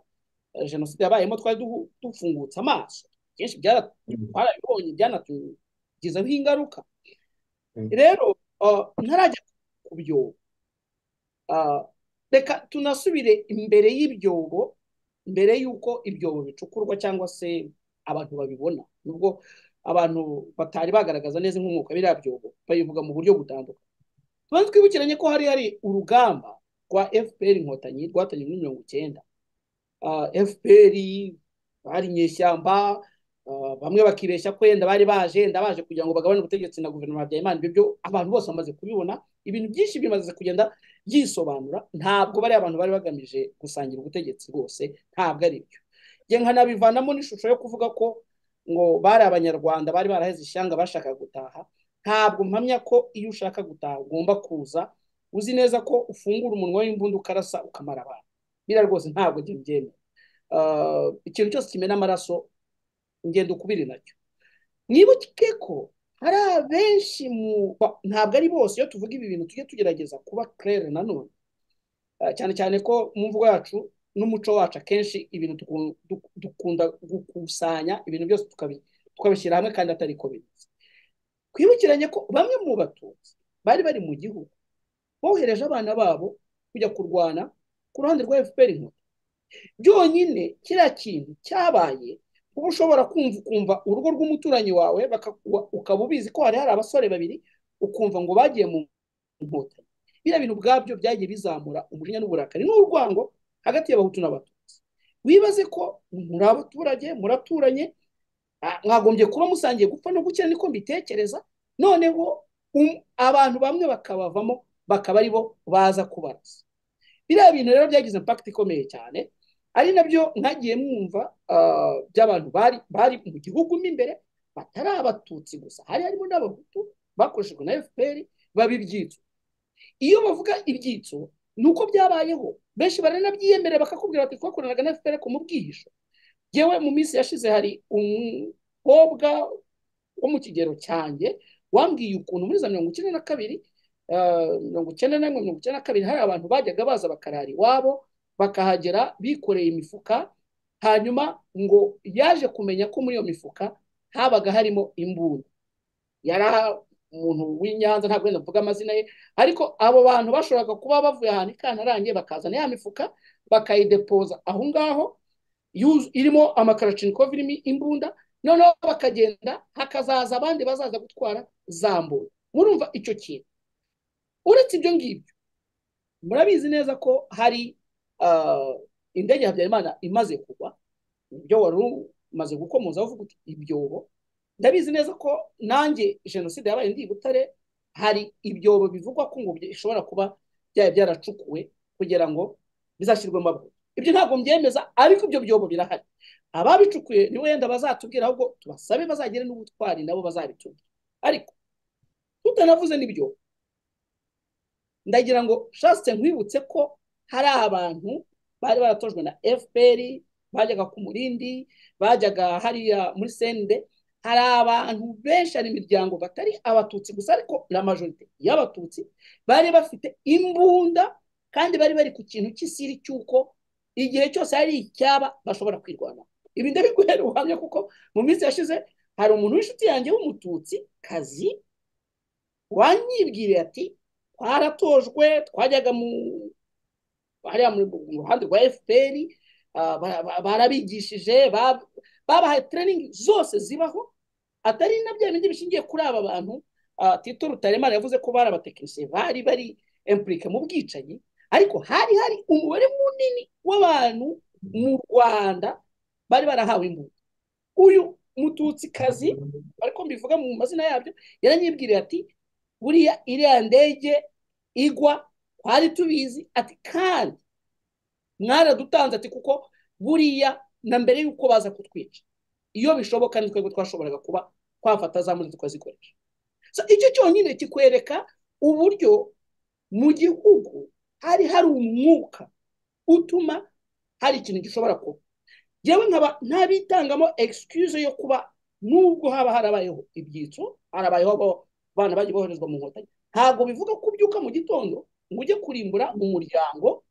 jenoside yabayemo twari dufungutse amaso, byinshi twarabibonye byanatugizeho ingaruka. Rero ntarajya ku byobo, reka tunasubire imbere y'ibyobo, mbere y'uko ibyobo bicukurwa cyangwa se abantu babibona, nubwo abantu batari bagaragaza neza inkomoko biriya byobo, bayivuga mu buryo butandukanye. Tubanze twibukiranye ko hari hari urugamba rwa FPR Inkotanyi rwatangiye muri 90. FPR bari inyeshyamba, bamwe bakibeshya ko yenda bari baje ndabaje kugira ngo bagabane ubutegetsi na guverinoma ya Habyarimana. Ibyo byo abantu bose bamaze kubibona, ibintu byinshi bimaze kugenda byisobanura. Ntabwo bari abantu bari bagamije gusangira ubutegetsi rwose, ntabwo ari byo. Njye nkanabivanamo n'ishusho yo kuvuga ko ngo bari abanyarwanda bari baraheze ishyanga bashaka gutaha. Ntabwo mpamya ko iyo ushaka gutaha ugomba kuza uzi neza ko ufungura umunwa w'imbunda ukarasa ukamara abantu. Biriya rwose ntabwo njye mbyemera. Ikintu cyose kimena amaraso ngenda ukubiri nacyo. Mwibuke ko hari abenshi ntabwo ari bose, iyo tuvuga ibi bintu tujye tugerageza kuba clair nanone, cyane cyane ko mu mvugo yacu n'umuco wacu akenshi ibintu dukunda gukusanya ibintu byose tukabishyira hamwe kandi atari ko bimeze. Twibukiranye ko bamwe mu batutsi bari bari mu gihugu bohereje abana babo kujya kurwana ku ruhande rwa FPR Inkotanyi. Byonyine kiriya kintu cyabaye, uba ushobora kumva ukumva urugo rw'umuturanyi wawe, ukaba ubizi ko hari hari abasore babiri, ukumva ngo bagiye mu nkotanyi. Biriya bintu ubwabyo byagiye bizamura umujinya n'uburakari n'urwango hagati y'abahutu n'abatutsi. Wibaze ko muri abaturage muraturanye, mwagombye kuba musangiye gupfa no gukira, niko mbitekereza. Noneho abantu bamwe bakabavamo bakaba aribo baza kubarasa. Biriya bintu rero byagize impact ikomeye cyane, ari nabyo mwagiye mwumva by'abantu bari bari mu gihugu mo imbere batari abatutsi gusa, hari harimo n'abahutu bakoreshejwe na FPR baba ibyitso. Iyo bavuga ibyitso ni uko byabayeho, benshi baranabyiyemerera bakakubwira bati twakoranaga na FPR ku mubwihisho. Yewe mu minsi yashize hari umukobwa wo mu kigero cyanjye wambwiye ukuntu muri za 92, 91, 92 hari abantu bajyaga baza bakarara iwabo, bakahagera bikoreye imifuka, hanyuma ngo yaje kumenya ko muri iyo mifuka habaga harimo imbunda. Yari umuntu w'Inyanza, ntabwo wenda mvuga amazina ye, ariko abo bantu bashoboraga kuba bavuye ahantu i Kantarange bakazana ya mifuka bakayidepoza aho ngaho irimo amakarachinikovu, irimo imbunda, noneho bakagenda hakazaza abandi bazaza gutwara za mbunda. Murumva icyo kintu. Uretse ibyo ngibyo, murabizi neza ko hari indege ya Habyarimana imaze kugwa, ibyo wari umaze gukomoza uvuga uti ibyobo. Ndabizi neza ko nanjye jenoside yabaye ndi i Butare, hari ibyobo bivugwa ko ngo bishobora kuba byaba byaracukuwe kugira ngo bizashyirwemo abahutu. Ibyo ntabwo mbyemeza, ariko ibyo byobo birahari. Ababicukuye ni wenda bazatubwira, ahubwo tubasabe bazagere n'ubutwari nabo bazabitubwira. Ariko tutanavuze n'ibyo, ndagira ngo Chaste nkwibutse ko hari abantu bari baratojwe na FPR, bajyaga ku Murindi, bajyaga hariya muri Sende. Hari abantu benshi, hari imiryango batari abatutsi gusa, ariko la majorité y'abatutsi bari bafite imbunda, kandi bari bari ku kintu cy'isiri cy'uko igihe cyose hari icyaba bashobora kwirwanaho. Ibi ndabiguhera ubuhamya kuko mu minsi yashize hari umuntu w'inshuti yanjye w'umututsi kazi wanyibwiriye ati twaratojwe, twajyaga mu hariya mu ruhande rwa FPR, barabigishije, babahaye training zose zibaho, atari na bya bindi bishingiye kuri aba bantu. Tito Rutaremara yavuze ko bari abatekinisiye bari bari impliqué mu bwicanyi, ariko hari hari umubare munini w'abantu mu Rwanda bari barahawe imbunda. Uyu Mututsikazi, ariko mbivuga mu mazina yabyo, yaranyibwiriye ati buriya iriya ndege igwa twari tubizi, ati kandi mwaradutanze, ati kuko buriya na mbere y'uko baza kutwica iyo bishoboka ni twebwe twashoboraga kuba twafata za mbunda tukazikoresha. So icyo cyonyine kikwereka uburyo mu gihugu hari hari umwuka utuma hari ikintu gishobora kuba. Yewe nkaba ntabitangamo excuse yo kuba nubwo haba harabayeho ibyitso, harabayeho abana bagiye boherezwa mu nkotanyi, ntabwo bivuga ko ubyuka mu gitondo ngo ujye kurimbura umuryango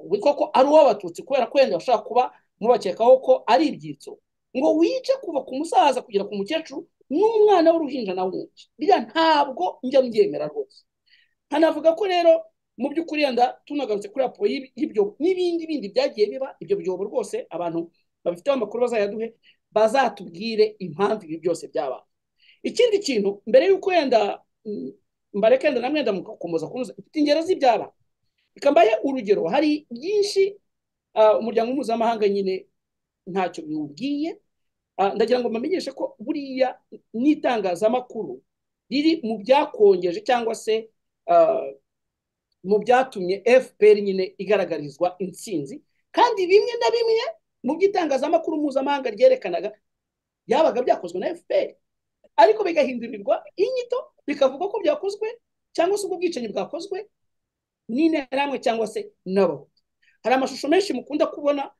witwa ko ari uw'Abatutsi kubera ko wenda bashobora kuba mubakekaho ko ari ibyitso, ngo wice kuva ku musaza kugera ku mukecuru n'umwana w'uruhinja nawe umwice. Biriya ntabwo njya mbyemera rwose. Nkanavuga ko rero mu by'ukuri yenda tunagarutse kuri raporo y'ibyo n'ibindi bindi byagiye biba, ibyo byobo rwose abantu babifiteho amakuru bazayaduhe, bazatubwire impamvu ibi byose byabaye. Ikindi kintu mbere y'uko yenda mbareke yenda namwe yenda mugakomeza kunoza, mfite ingero z'ibyaba. Reka mbahe urugero, hari byinshi umuryango mpuzamahanga nyine ntacyo biwubwiye. Ndagira ngo mbamenyeshe ko buriya n'itangazamakuru riri mu byakongeje cyangwa se mu byatumye FPR nyine igaragarizwa intsinzi, kandi bimwe na bimwe mu by'itangazamakuru mpuzamahanga ryerekanaga byabaga byakozwe na FPR, ariko bigahindurirwa inyito bikavuga ko byakozwe cyangwa se ubwo bwicanyi bwakozwe n'interahamwe cyangwa se n'Abahutu. Hari amashusho menshi mukunda kubona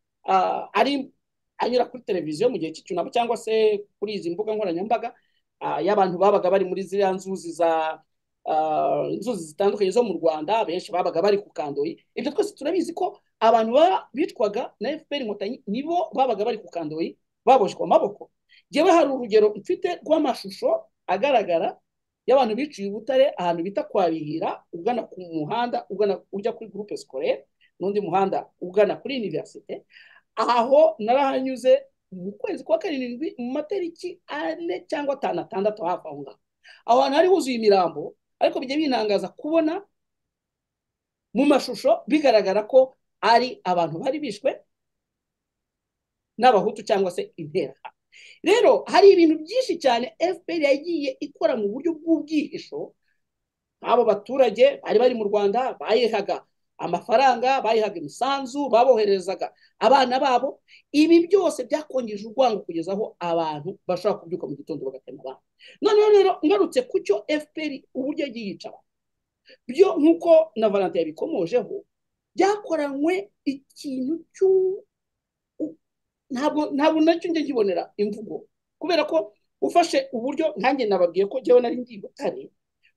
ari anyura kuri televiziyo mu gihe cy'icyunamo cyangwa se kuri izi mbuga nkoranyambaga y'abantu babaga bari muri ziriya nzuzi za inzuzi zitandukanye zo mu Rwanda, benshi babaga bari ku Kandoyi. Ibyo twese turabizi ko abantu bitwaga na FPR Inkotanyi nibo babaga bari ku Kandoyi baboshwe amaboko. Jewe hari urugero mfite rw'amashusho agaragara y'abantu biciye i Butare ahantu bita kwa Bihira, ugana ku muhanda ugana ujya kuri groupe scolaire n'undi muhanda ugana kuri université. Aho narahanyuze mu kwezi kwa karindwi mu matariki 4 cyangwa 5 6 hafi aho ngaho. Aho hantu hari huzuye imirambo, ariko bijya binangaza kubona mu mashusho bigaragara ko ari abantu bari bishwe n'Abahutu cyangwa se interahamwe. Rero hari ibintu byinshi cyane FPR yagiye ikora mu buryo bw'ubwihisho. Abo baturage bari bari mu Rwanda bayihaga amafaranga, bayihaga imisanzu, baboherezaga abana babo. Ibi byose byakongeje urwango kugeza aho abantu bashobora kubyuka mu gitondo bagatema abantu. Noneho rero ngarutse ku cyo FPR uburyo yagiye yica byo, nk'uko na Valentin yabikomojeho, byakoranywe ikintu cy'u ntabwo nacyo njye nkibonera imvugo, kubera ko ufashe uburyo nkanjye nababwiye ko jyewe nari ndi i Butare,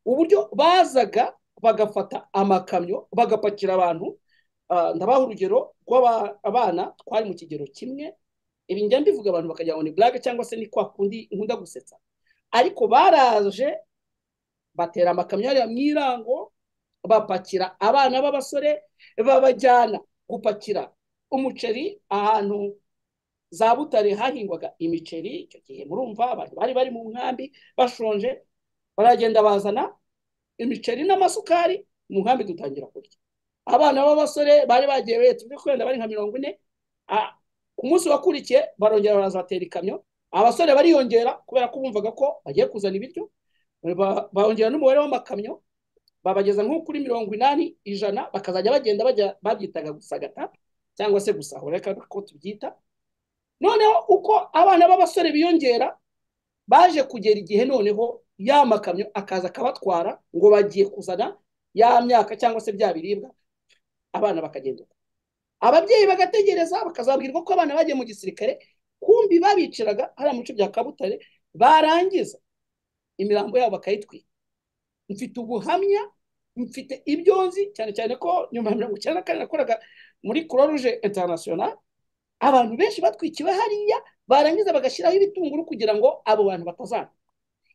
uburyo bazaga bagafata amakamyo bagapakira abantu. Ndabaha urugero rw'abana twari mu kigero kimwe. Ibi njya mbivuga abantu bakagira ngo ni blague cyangwa se ni kwa kundi nkunda gusetsa, ariko baraje batera amakamyo hariya mu Irango, bapakira abana b'abasore babajyana gupakira umuceri ahantu za Butare hahingwaga imiceri. Icyo gihe murumva abantu bari bari mu nkambi bashonje, baragenda bazana imiceri n'amasukari mu nkambi dutangira kurya. Abana b'abasore bari bagiye tuvuge ko wenda bari nka 40, ku munsi wakurikiye barongera barazatera ikamyo, abasore bariyongera kubera ko bumvaga ko bagiye kuzana ibiryo, bongera n'umubare w'amakamyo babageza nko kuri 80, 100, bakazajya bagenda bajya babyitaga gusagata cyangwa se gusahura, reka ko tubyita. Noneho uko abana b'abasore biyongera, baje kugera igihe noneho ya makamyo akaza akabatwara ngo bagiye kuzana ya myaka cyangwa se bya biribwa, abana bakagenda. Ababyeyi bagategereza bakazabwirwa ko abana bagiye mu gisirikare, kumbi babiciraga hariya mu bice bya Kabutare, barangiza imirambo yabo bakayitwika. Mfite ubuhamya, mfite ibyo nzi, cyane cyane ko nyuma ya 94 nakoraga muri Croix Rouge International. Abantu benshi batwikiwe hariya, barangiza bagashyiraho ibitunguru kugira ngo abo bantu batazana.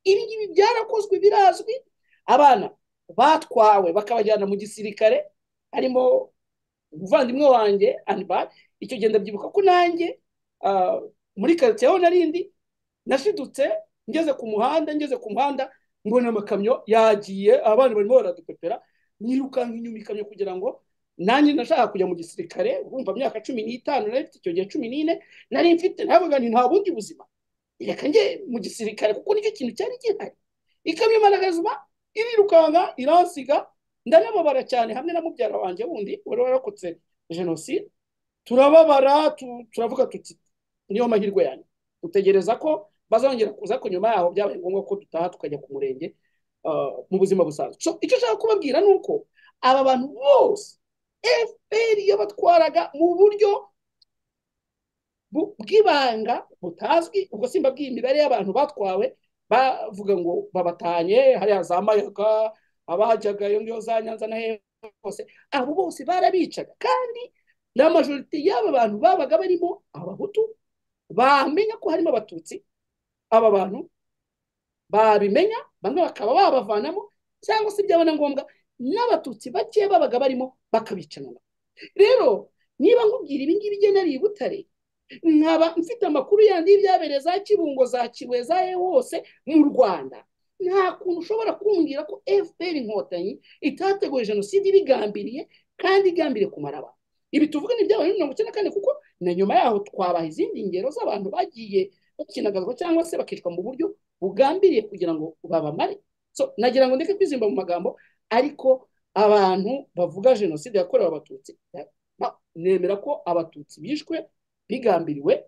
Ibi ngibi byarakozwe, birazwi. Abana batwawe bakabajyana mu gisirikare, harimo umuvandimwe wanjye Anibal. Icyo gihe ndabyibuka ko nanjye muri quartier aho narindi nashidutse ngeze ku muhanda mbona amakamyo yagiye, abana barimo baradupepera, nirukanka inyuma ikamyo kugira ngo Nanjye nashaka kujya mu gisirikare, urumva myaka 15 nari mfite icyo gihe 14 nari mfite, navuga nti nta bundi buzima, reka njye mu gisirikare kuko nicyo kintu cyari gihari. Ikamyo malheureusement irirukanka iransiga, ndanababara cyane hamwe na mubyara wanjye wundi wari wararokotse jenoside. Turababara, turavuga tuti niyo mahirwe yanyu, dutegereza ko bazongera kuza, ko nyuma yaho byabaye ngombwa ko dutaha tukajya ku murenge mu buzima busanzwe. So icyo nshaka kubabwira ni uko aba bantu bose FPR yabatwaraga mu buryo bw'ibanga butazwi. Ubwo simbabwiye imibare y'abantu batwawe bavuga ngo babatanye hariya za Mayaga, abajyaga iyo ngiyo za Nyanza na hehe hose, abo bose barabicaga. Kandi na majorité y'aba bantu babaga barimo abahutu, bamenya ko harimo abatutsi, aba bantu babimenya bamwe bakaba babavanamo, cyangwa se byaba na ngombwa n'abatutsi bake babaga barimo bakabicana. Rero niba nkubwira ibi ngibi njye nari i Butare, nkaba mfite amakuru yandi y'ibyabereye za Kibungo, za Kibuye, za hehe hose mu Rwanda, nta kuntu ushobora kumbwira ko FPR Inkotanyi itateguye jenoside ibigambiriye kandi igambiriye kumara abantu. Ibi tuvuga ni ibyabaye muri 94, kuko na nyuma yaho twabaha izindi ngero z'abantu bagiye bakinagazwa cyangwa se bakicwa mu buryo bugambiriye kugira ngo babamare. So nagira ngo ndeke kwizimba mu magambo, ariko abantu bavuga jenoside yakorewe abatutsi, nemera ko abatutsi bishwe bigambiriwe,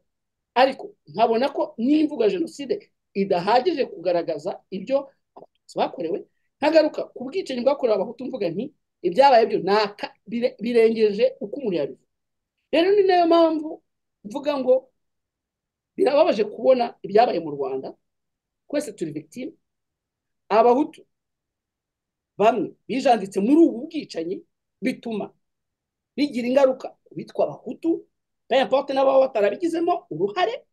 ariko nkabona ko n'imvuga jenoside idahagije kugaragaza ibyo abatutsi bakorewe. Nkagaruka ku bwicanyi bwakorewe abahutu, mvuga nti ibyabaye byo birengeje uko umuntu yabivuga. Rero ni nayo mpamvu mvuga ngo birababaje kubona ibyabaye mu Rwanda, twese turi victime. Abahutu bamwe bijanditse muri ubu bwicanyi, bituma bigira ingaruka ku bitwa abahutu, peu importe n'ababa batarabigizemo uruhare.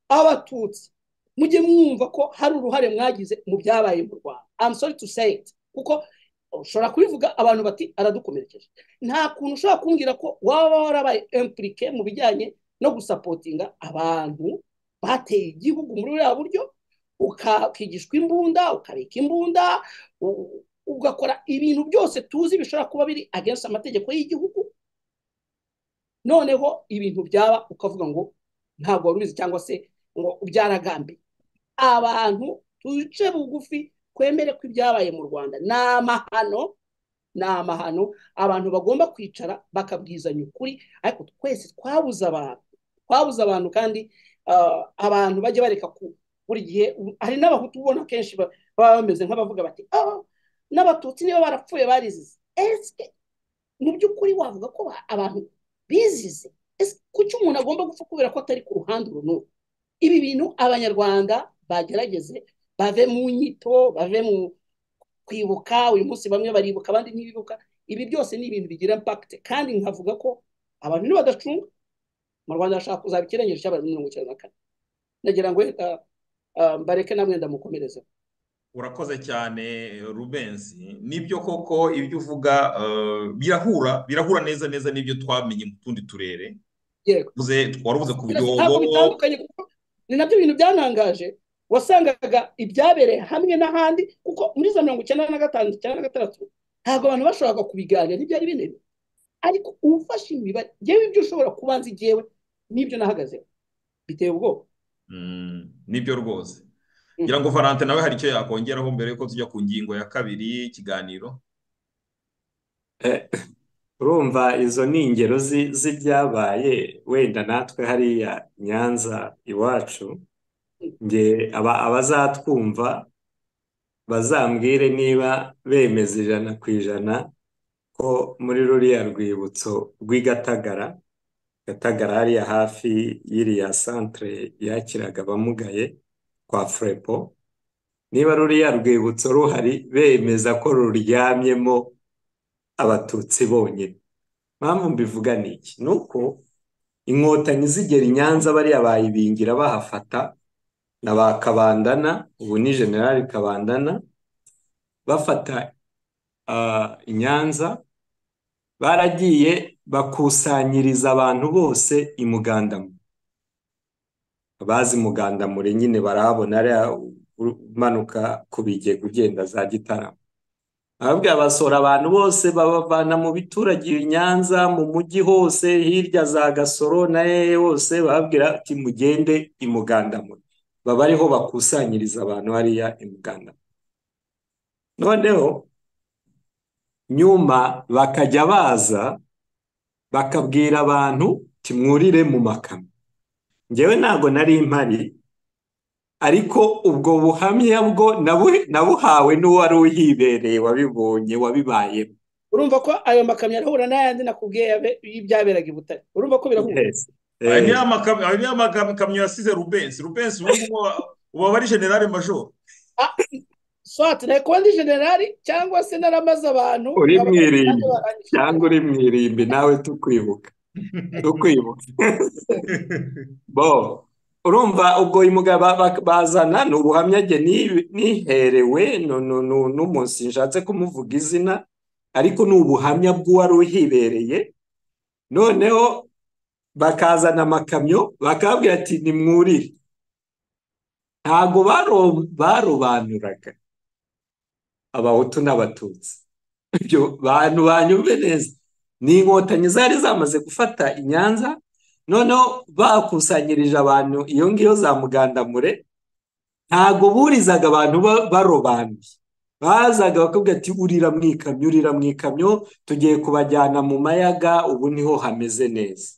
Abatutsi mujye mwumva ko hari uruhare mwagize mu byabaye mu Rwanda. I'm sorry to say it, kuko ushobora kubivuga abantu bati aradukomerekeje. Nta kuntu ushobora kumbwira ko waba warabaye impliqué mu bijyanye no gusapotinga abantu bateye igihugu muri buriya buryo, ukigishwa imbunda, ukabika imbunda, ugakora ibintu byose tuzi bishobora kuba biri against amategeko y'igihugu, noneho ibintu byaba ukavuga ngo ntabwo wari ubizi cyangwa se ngo byaragambiye. Abantu tuce bugufi, twemere ko ibyabaye mu Rwanda ni amahano, ni amahano. Abantu bagomba kwicara bakabwizanya ukuri, ariko twese twabuze abantu, twabuze abantu. Kandi abantu bajya bareka ku buri gihe. Hari n'abahutu ubona kenshi baba bameze nk'abavuga bati n'abatutsi niba barapfuye barizize. Ese mu by'ukuri wavuga ko abantu bizize? Ese kuki umuntu agomba gupfa kubera ko atari ku ruhande uru n'uru? Ibi bintu abanyarwanda bagerageze bave mu nyito, bave mu kwibuka. Uyu munsi bamwe baribuka abandi ntibibuka. Ibi byose ni ibintu bigira impact, kandi nkavuga ko abantu nibadacunga mu Rwanda bashaka kuzaba ikirengeje cy'abantu 94. Nagira ngo mbareke namwe ndamukomereze. Urakoze cyane Rubensi, nibyo koko ibyo uvuga birahura neza neza n'ibyo twamenye mu tundi turere. Yego. Waruvuze ku Ntabwo byobo bitandukanye, kuko ni nabyo bintu byantangaje, wasangaga ibyabereye hamwe n'ahandi, kuko muri za 95, 96 ntabwo abantu bashoboraga kubiganira, ntibyari binini. Ariko ufashe imibare, yewe ibyo ushobora kubanza igihewe n'ibyo nahagazeho biteye ubwoba. Nibyo rwose. Ngira ngo Valentin nawe hari icyo yakongeraho mbere yuko tujya ku ngingo ya kabiri y'ikiganiro. Urumva izo ni ingero z'ibyabaye wenda natwe hariya Nyanza iwacu. Nge abazatwumva bazambwire niba bemeza 100% ko muri ruriya rwibutso rw'i Gatagara, Gatagara hariya hafi y'iriya centre yakiraga abamugaye kwa Frepo, niba ruriya rwibutso ruhari bemeza ko ruryamyemo abatutsi bonyine. Mpamvu mbivuga ni iki? Ni uko inkotanyi zigera i Nyanza bariya bayibingira bahafata na ba Kabandana, ubu ni General Kabandana, bafata i Nyanza, baragiye bakusanyiriza abantu bose i Mugandamure. Abazi Mugandamure nyine barahabona, ariya umanuka ku bigega ugenda za Gitarama. Bababwira basohora abantu bose babavana mu biturage i Nyanza, mu mujyi hose, hirya za Gasoro na hehe hose, bababwira ati mugende i Mugandamure. Baba ariho bakusanyiriza abantu hariya i Mugandamure. Noneho nyuma bakajya baza bakabwira abantu timwurire mu makamyo. Njyewe ntabwo nari mpari, ariko ubwo buhamya bwo nabuhawe n'uwari uhibereye, wabibonye, wabibayemo. Urumva ko ayo makamyo arahura n'ayandi nakubwiye y'ibyaberaga i Butare. Urumva ko birahura. Ayo niyo makamyo yasize Rubensi. Rubensi ubu aba ari generale majoro. Swati nari kuba ndi generali cyangwa se naramaze abantu. Uri mu irimbi cyangwa uri mu irimbi nawe tukwibuka. Tukwibuka. Bo urumva ubwo bazana ni ubuhamya jye niherewe n'umunsi nshatse kumuvuga izina, ariko ni ubuhamya bw'uwari uhibereye. Noneho bakazana amakamyo bakabwira ati nimwurire. Ntago barobanuraga abahutu n'abatutsi. Ibyo bantu banyumve neza, ni inkotanyi zari zamaze gufata i Nyanza. Noneho bakusanyirije abantu iyo ngiyo za Mugandamure, ntago burizaga abantu barobanuye. Bazaga bakubwira ati urira mu ikamyo, urira mu ikamyo, tugiye kubajyana mu mayaga, ubu niho hameze neza.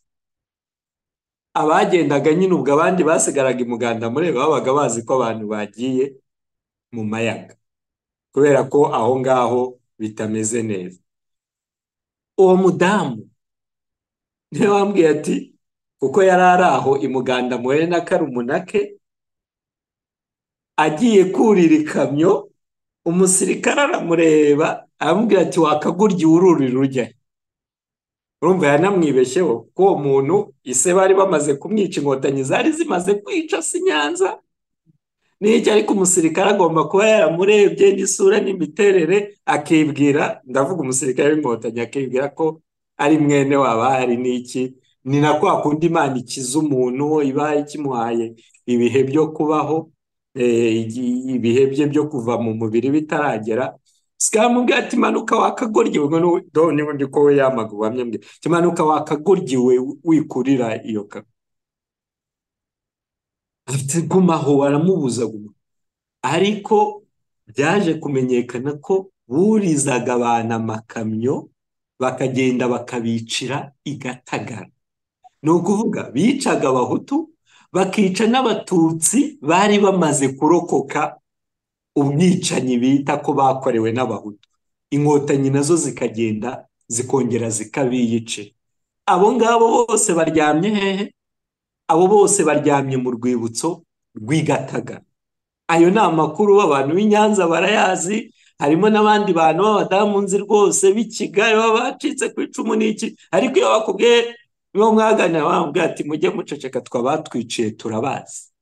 Abagendaga nyine ubwo abandi basigaraga i Mugandamure babaga bazi ko abantu bagiye mu mayaga, kubera ko aho ngaho bitameze neza. Uwo mudamu niwe wambwiye ati kuko yari ari aho i Mugandamure na karumuna ke, agiye kurira ikamyo, umusirikare aramureba aramubwira ati wakagurya ururira ujya. Urumva yanamwibeshyeho ko uwo muntu ise bari bamaze kumwica, inkotanyi zari zimaze kwica si Nyanza n'icyo, ariko umusirikare agomba kuba yaramurebye n'isura n'imiterere akibwira, ndavuga umusirikare w'inkotanyi, akibwira ko ari mwene waba hari n'iki. Ni na kwa kundi Imana ikiza umuntu iba ikimuhaye ibihe byo kubaho, ibihe bye byo kuva mu mubiri bitaragera. Sikamubwira ati manuka wakagoryiwe, ngo n'ubundi ko we yamaga ubuhamya mbwe, ati manuka wakagoryiwe wikurira iyo kamyo. Ati gumaho, aramubuza guma. Ariko byaje kumenyekana ko burizaga abantu amakamyo bakagenda bakabicira i Gatagara. Ni ukuvuga bicaga abahutu bakica n'abatutsi bari bamaze kurokoka ubwicanyi bita ko bakorewe n'abahutu. Inkotanyi nazo zikagenda zikongera zikabiyice. Abo ngabo bose baryamye hehe? Abo bose baryamye mu rwibutso rw'i Gatagara. Ayo ni amakuru abantu b'i Nyanza barayazi, harimo n'abandi bantu b'abadamu nzi rwose b'i Kigali baba bacitse ku icumu n'iki, ariko iyo bakubwiye nibo mwaganira bamubwira ati mujye muceceka twabatwiciye turabazi.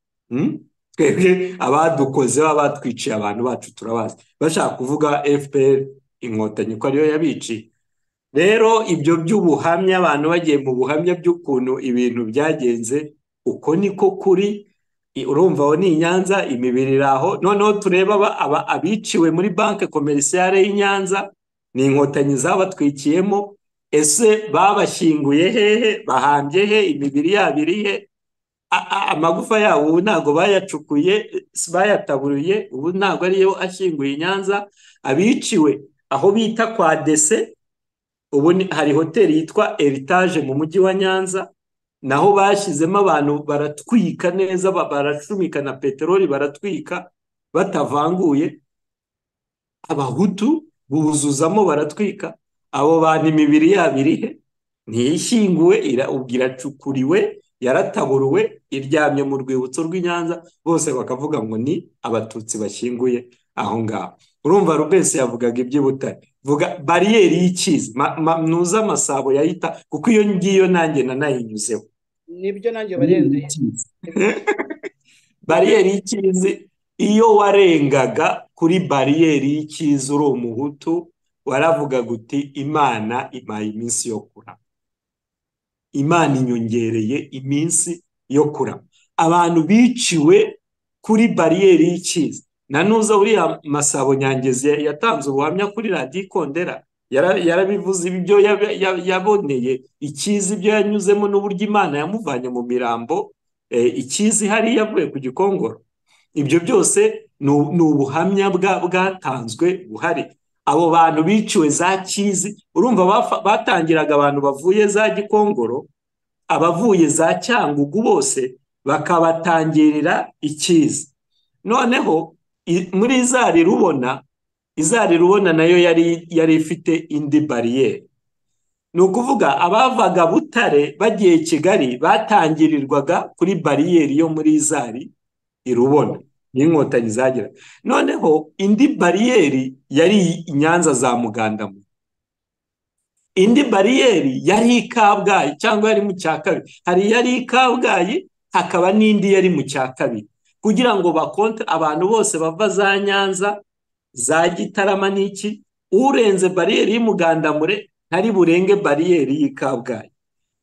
Twebwe abadukoze baba batwiciye abantu bacu turabazi. Bashaka kuvuga FPR inkotanyi ko ariyo yabiciye. Rero ibyo by'ubuhamya, abantu bagiye mu buhamya by'ukuntu ibintu byagenze, uko niko kuri. Urumva aho ni i Nyanza, imibiri iri aho. Noneho tureba abiciwe muri banki komerisiyare y'i Nyanza, ni inkotanyi zabatwikiyemo. Ese babashyinguye hehe? Bahambye he? Imibiri yabo iri he? Amagufa yabo ubu ntabwo bayacukuye, bayataburuye, ubu ntabwo ariyo ashyinguye i Nyanza. Abiciwe aho bita kwa Dese, ubu hari hoteli yitwa Heritage mu mujyi wa Nyanza, naho bashyizemo abantu baratwika neza, baracumika na peteroli baratwika batavanguye, abahutu buzuzamo baratwika. Abo bantu imibiri yabo iri he? Ntiyishyinguwe, iracukuriwe, yarataburuwe, iryamye mu rwibutso rw'i Nyanza. Bose bakavuga ngo ni abatutsi bashyinguye aho ngaho. Urumva Rubensi yavugaga iby'i Butare, vuga bariyeri y'Ikizi, nuza Amasabo yayita, kuko iyo ngiyo nanjye nanayinyuzeho. Nibyo nanjye bariyeri. Bariyeri y'Ikizi, iyo warengaga kuri bariyeri y'Ikizi uri umuhutu, waravugaga uti Imana impaye iminsi yo kurama, Imana inyongereye iminsi yo kurama. Abantu biciwe kuri bariyeri y'Ikizi. Na nuza uriya Masabo Nyangezi yatanze ubuhamya kuri Radiyo Ikondera, yarabivuze ibyo yaboneye ikizi, ibyo yanyuzemo n'uburyo Imana yamuvanye mu mirambo ikizi hariya avuye ku Gikongoro. Ibyo byose ni ubuhamya bwatanzwe buhari. Abo bantu biciwe za Kizi, urumva batangiraga abantu bavuye za Gikongoro, abavuye za Cyangugu bose bakabatangirira ikizi. Noneho muri Izari Rubona, Izari Rubona nayo yari ifite indi bariyeri. Ni ukuvuga abavaga Butare bagiye Kigali batangirirwaga kuri bariyeri yo muri Izari Rubona, n'inkotanyi zagira. Noneho indi bariyeri yari i Nyanza za Mugandamu, indi bariyeri yari i Kabgayi cyangwa yari mu cya kabiri. Hari yari i Kabgayi, hakaba n'indi yari mu cya kabiri, kugira ngo bakonte abantu bose bava za Nyanza za Gitarama n'iki. Urenze bariyeri y'Umugandamure ntari burenge bariyeri y'i Kabgayi,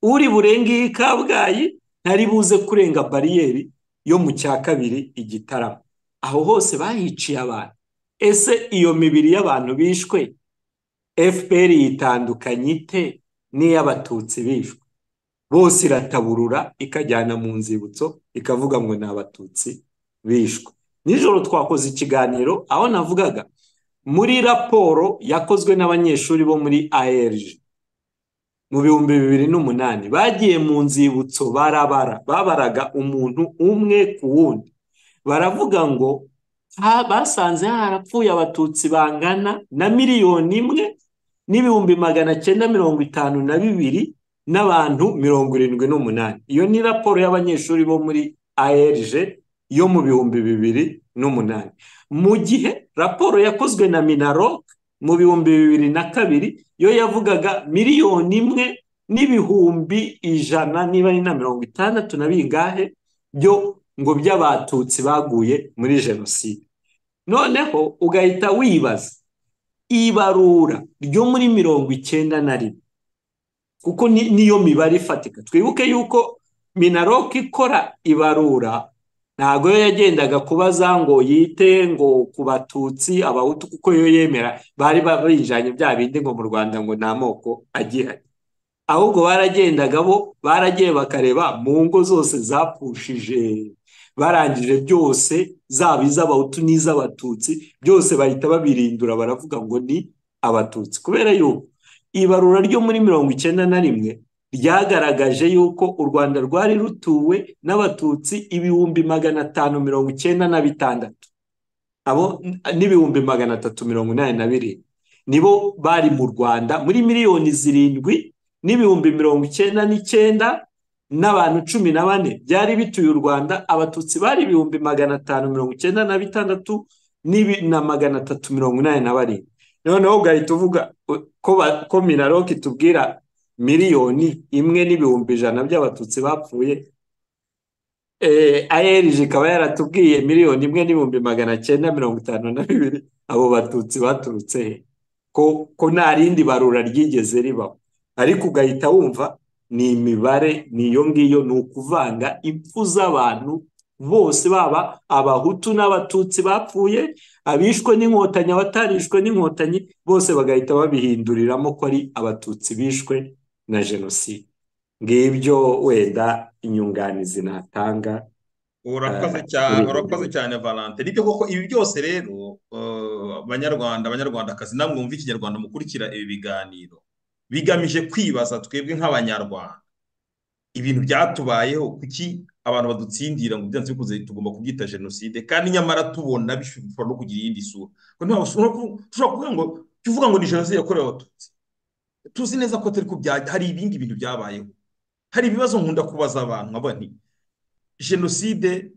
uri burenge y'i Kabgayi ntari buze kurenga bariyeri yo mu cya kabiri i Gitarama. Aho hose bahiciye abantu. Ese iyo mibiri y'abantu bishwe FPR yitandukanye ite n'iy'abatutsi bishwe? Bose irataburura ikajyana mu nzibutso ikavuga ngo ni abatutsi bishwe. Nijoro twakoze ikiganiro aho navugaga muri raporo yakozwe n'abanyeshuri bo muri ARG mu 2008, bagiye mu nzibutso barabara, babaraga umuntu umwe ku wundi, baravuga ngo basanze harapfuye abatutsi bangana na 1,952,000 n'abantu 78. Iyo ni raporo y'abanyeshuri bo muri ARG yo mu 2008. Mu gihe raporo yakozwe na Minaloc mu 2002 yo yavugaga 1,100,000 niba ari na 60 na bingahe byo ngo by'abatutsi baguye muri jenoside. Noneho ugahita wibaza ibarura ryo muri 91, kuko niyo mibare ifatika. Twibuke yuko Minaloc ikora ibarura ntago yo yagendaga kubaza ngo yite ngo ku batutsi abahutu, kuko yo yemera bari babinjanye bya bindi ngo mu Rwanda ngo nta moko agihari. Ahubwo baragendaga bo baragiye bakareba mu ngo zose zapfushije, barangije byose zaba iz'abahutu n'iz'abatutsi byose bahita babirindura baravuga ngo ni abatutsi. Kubera yuko ibarura ryo muri 91 ryagaragaje yuko u Rwanda rwari rutuwe n'abatutsi 596,000, abo n'387,000 nibo bari mu Rwanda muri 7,099,000 n'abantu 14 byari bituye u Rwanda. Abatutsi bari 596,387. Noneho ugahita uvuga ko Minaloc itubwira 1,100,000 by'abatutsi bapfuye, ARG ikaba yaratubwiye 1,952,000. Abo batutsi baturutse he? Ko nta rindi barura ryigeze ribaho. Ariko ugahita wumva ni imibare niyo ngiyo, ni ukuvanga impfu z'abantu bose, baba abahutu n'abatutsi bapfuye, abishwe n'inkotanyi, abatarishwe n'inkotanyi, bose bagahita babihinduriramo ko ari abatutsi bishwe na jenoside. Ngibyo wenda inyunganizi natanga. Urakoze cyane, urakoze cyane Valente. Nibyo koko ibi byose rero, Banyarwanda, Banyarwandakazi, namwe mwumva ikinyarwanda mukurikira ibi biganiro, bigamije kwibaza twebwe nk'abanyarwanda ibintu byatubayeho, kuki abantu badutsindira ngo byanze bikunze tugomba kubyita jenoside, kandi nyamara tubona bishobora no kugira iyindi sura. Tushobora kuvuga ngo tuvuga ngo ni jenoside yakorewe abatutsi, tuzi neza ko atari ko hari ibindi bintu byabayeho. Hari ibibazo nkunda kubaza abantu nkaba nti jenoside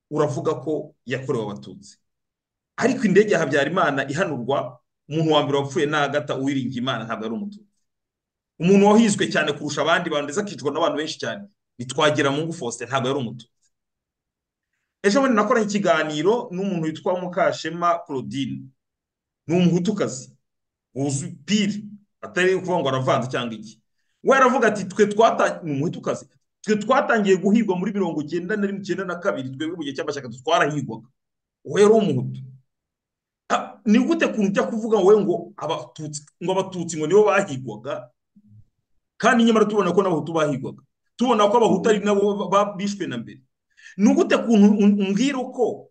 uravuga ko yakorewe abatutsi, ariko indege ya Habyarimana ihanurwa, umuntu wa mbere wapfuye ni Agatha Uwiringiyimana, ntabwo ari umututsi. Umuntu wahizwe cyane kurusha abandi bantu ndetse akicwa n'abantu benshi cyane ni Twagiramungu Faustin, ntabwo yari umututsi. Ejo bundi nakoranye ikiganiro n'umuntu witwa Mukashema Claudine, ni umuhutukazi wuzuye pire, atari ukuvuga ngo aravanze cyangwa iki. We aravuga ati twe ni umuhutukazi, twe twatangiye guhigwa muri 91 92, twebwe mu gihe cy'amashyaka twarahigwaga. We yari umuhutu. Ni gute kuntu ujya kuvuga wowe ngo abatutsi ngo nibo bahigwaga, kandi nyamara tubona ko n'abahutu bahigwaga, tubona ko abahutu ari nabo bishwe na mbere. Ni gute kuntu umbwira uko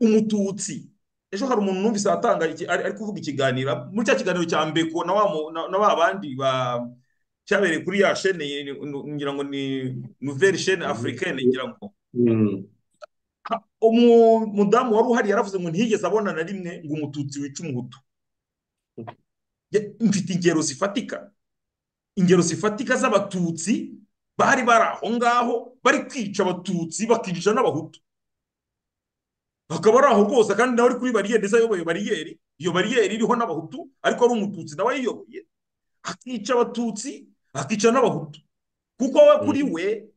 umututsi, ejo hari umuntu numvise atanga ari kuvuga ikiganiro muri cya kiganiro cya Mbeko na wa bandi ba cyabereye kuri ya chaîne, ngira ngo ni Nouvelle Chaîne Africaine, ngira ngo umudamu wari uhari yaravuze ngo ntiyigeze abona na rimwe ngo umututsi wica umuhutu. Mfite ingero zifatika, ingero zifatika z'abatutsi bari bari aho ngaho bari kwica abatutsi bakica n'abahutu, bakaba ari aho rwose, kandi nawe ari kuri bariyeri, ndetse ayoboye bariyeri, iyo bariyeri iriho n'abahutu ariko ari umututsi nawe ayiyoboye, akica abatutsi akica n'abahutu, kuko we kuri we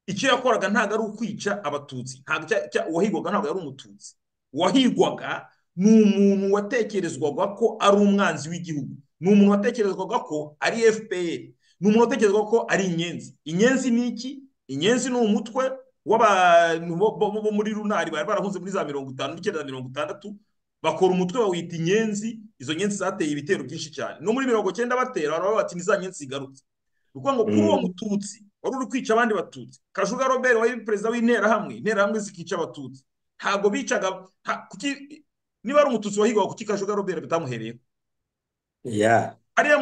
icyo yakoraga ntabwo ari ukwica abatutsi, ntabwo uwahigwaga ntabwo yari umututsi, uwahigwaga ni umuntu watekerezwaga ko ari umwanzi w'igihugu, ni umuntu watekerezwaga ko ari FPR, ni umuntu watekerezwaga ko ari inyenzi. Inyenzi ni iki? Inyenzi ni umutwe w'abantu bo muri runari bari barahunze muri za 59 na 60, bakora umutwe bawita inyenzi. Izo nyenzi zateye ibitero byinshi cyane, no muri 90 batera baravuga bati ni za nyenzi zigarutse. Ni ukuvuga ngo kuri uwo mututsi wari uri kwica abandi batutsi, Kajuga Robert wari perezida w'interahamwe, interahamwe zikica abatutsi, ntabwo bicaga. Niba ari umututsi wahigwaga, kuki Kajuga Robert bitamuhereyeho? Hariya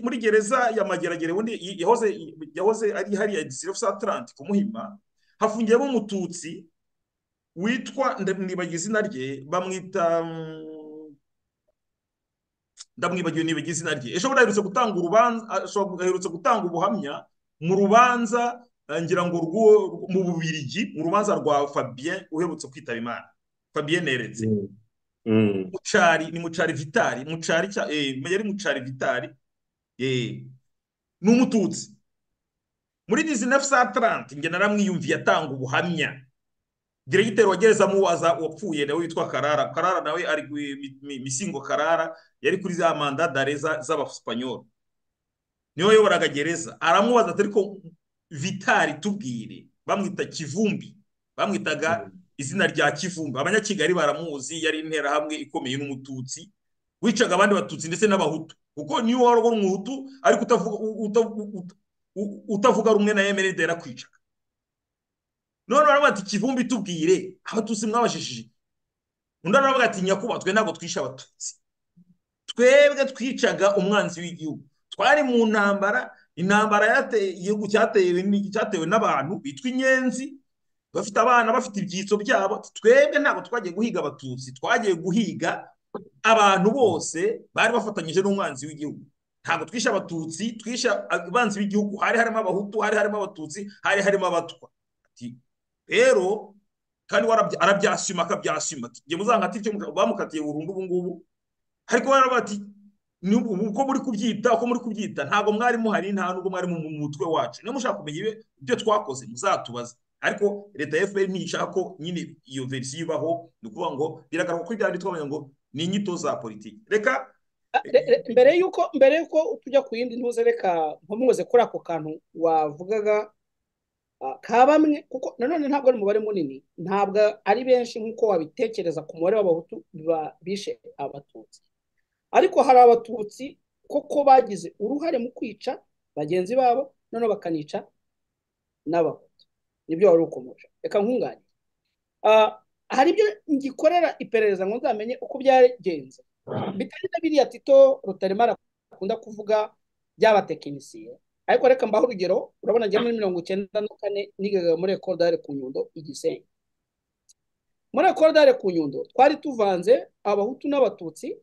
muri gereza ya Mageragere, ubundi yahoze ari hariya 1930 ku Muhima, hafungiyemo umututsi witwa, ndamwibagiwe izina rye, bamwita, ndamwibagiwe nibagiwe izina rye. Ejo bundi aherutse gutanga urubanza, aherutse gutanga ubuhamya mu rubanza, ngira ngo mu Bubiligi, mu rubanza rwa Fabien uherutse kwitaba Imana, Fabien Neretse. Mucari, ni Mucari Vitali, Mucari yari Mucari Vitali, ni umututsi. Muri 1930 nge naramwiyumviye atanga ubuhamya. Diregiteri wa gereza muwaza wapfuye nawe witwa Karara, Karara nawe ari Misingo Karara, yari kuri za mandat d'arrêt z'Abasipanyoli, niwe wayoboraga gereza. Aramubaza ati ariko Vitali tubwire, bamwita Kivumbi, bamwitaga izina rya Kivumbi, abanyakigali baramuzi, yari interahamwe ikomeye n'umututsi wicaga abandi batutsi ndetse n'abahutu, kuko niyo wari umuhutu ariko utavuga rumwe na MND yarakwicaga. None baravuga ati Kivumbi tubwire, abatutsi mwabashishije. Undi aravuga ati nyakubahwa, twe ntabwo twishe abatutsi, twebwe twicaga umwanzi w'igihugu, twari mu ntambara, intambara yateye igihugu cyatewe n'abantu bitwa inyenzi, bafite abana, bafite ibyitso byabo. Twebwe ntabwo twagiye guhiga abatutsi, twagiye guhiga abantu bose bari bafatanyije n'umwanzi w'igihugu. Ntabwo twishe abatutsi, twishe abanzi b'igihugu, hari harimo abahutu, hari harimo abatutsi, hari harimo abatwa. Ati rero kandi arabyasima akabyasima, ati nge muzankatire icyo bamukatiye burundu ubu ngubu. Ariko baravuga ati uko muri kubyita, uko muri kubyita, ntabwo mwari muhari, nta nubwo mwari mu mutwe wacu. Niba mushaka kumenya ibyo twakoze muzatubaze. Ariko leta ya FPR ntishaka ko nyine iyo verisiyo ibaho. Ni ukuvuga ngo biragaragara ko ibyo twabonye ngo ni inyito za politiki. Reka mbere yuko tujya ku yindi ntuze, reka nkomoze kuri ako kantu wavugaga ka bamwe, kuko nanone ntabwo ari umubare munini, ntabwo ari benshi nk'uko wabitekereza ku mubare w'abahutu bishe abatutsi, ariko hari abatutsi koko bagize uruhare mu kwica bagenzi babo, noneho bakanica n'abahutu. Nibyo wari ukomoje, reka nkunganire. Hari ibyo ngikorera iperereza ngo nzamenye uko byagenze, bitari na biriya Tito Rutaremara akunda kuvuga by'abatekinisiye, ariko reka mbaho urugero. Urabona njye muri 94 nigaga muri Ecole d'Art ku Nyundo i Gisenyi. Muri Ecole d'Art ku Nyundo twari tuvanze abahutu n'abatutsi,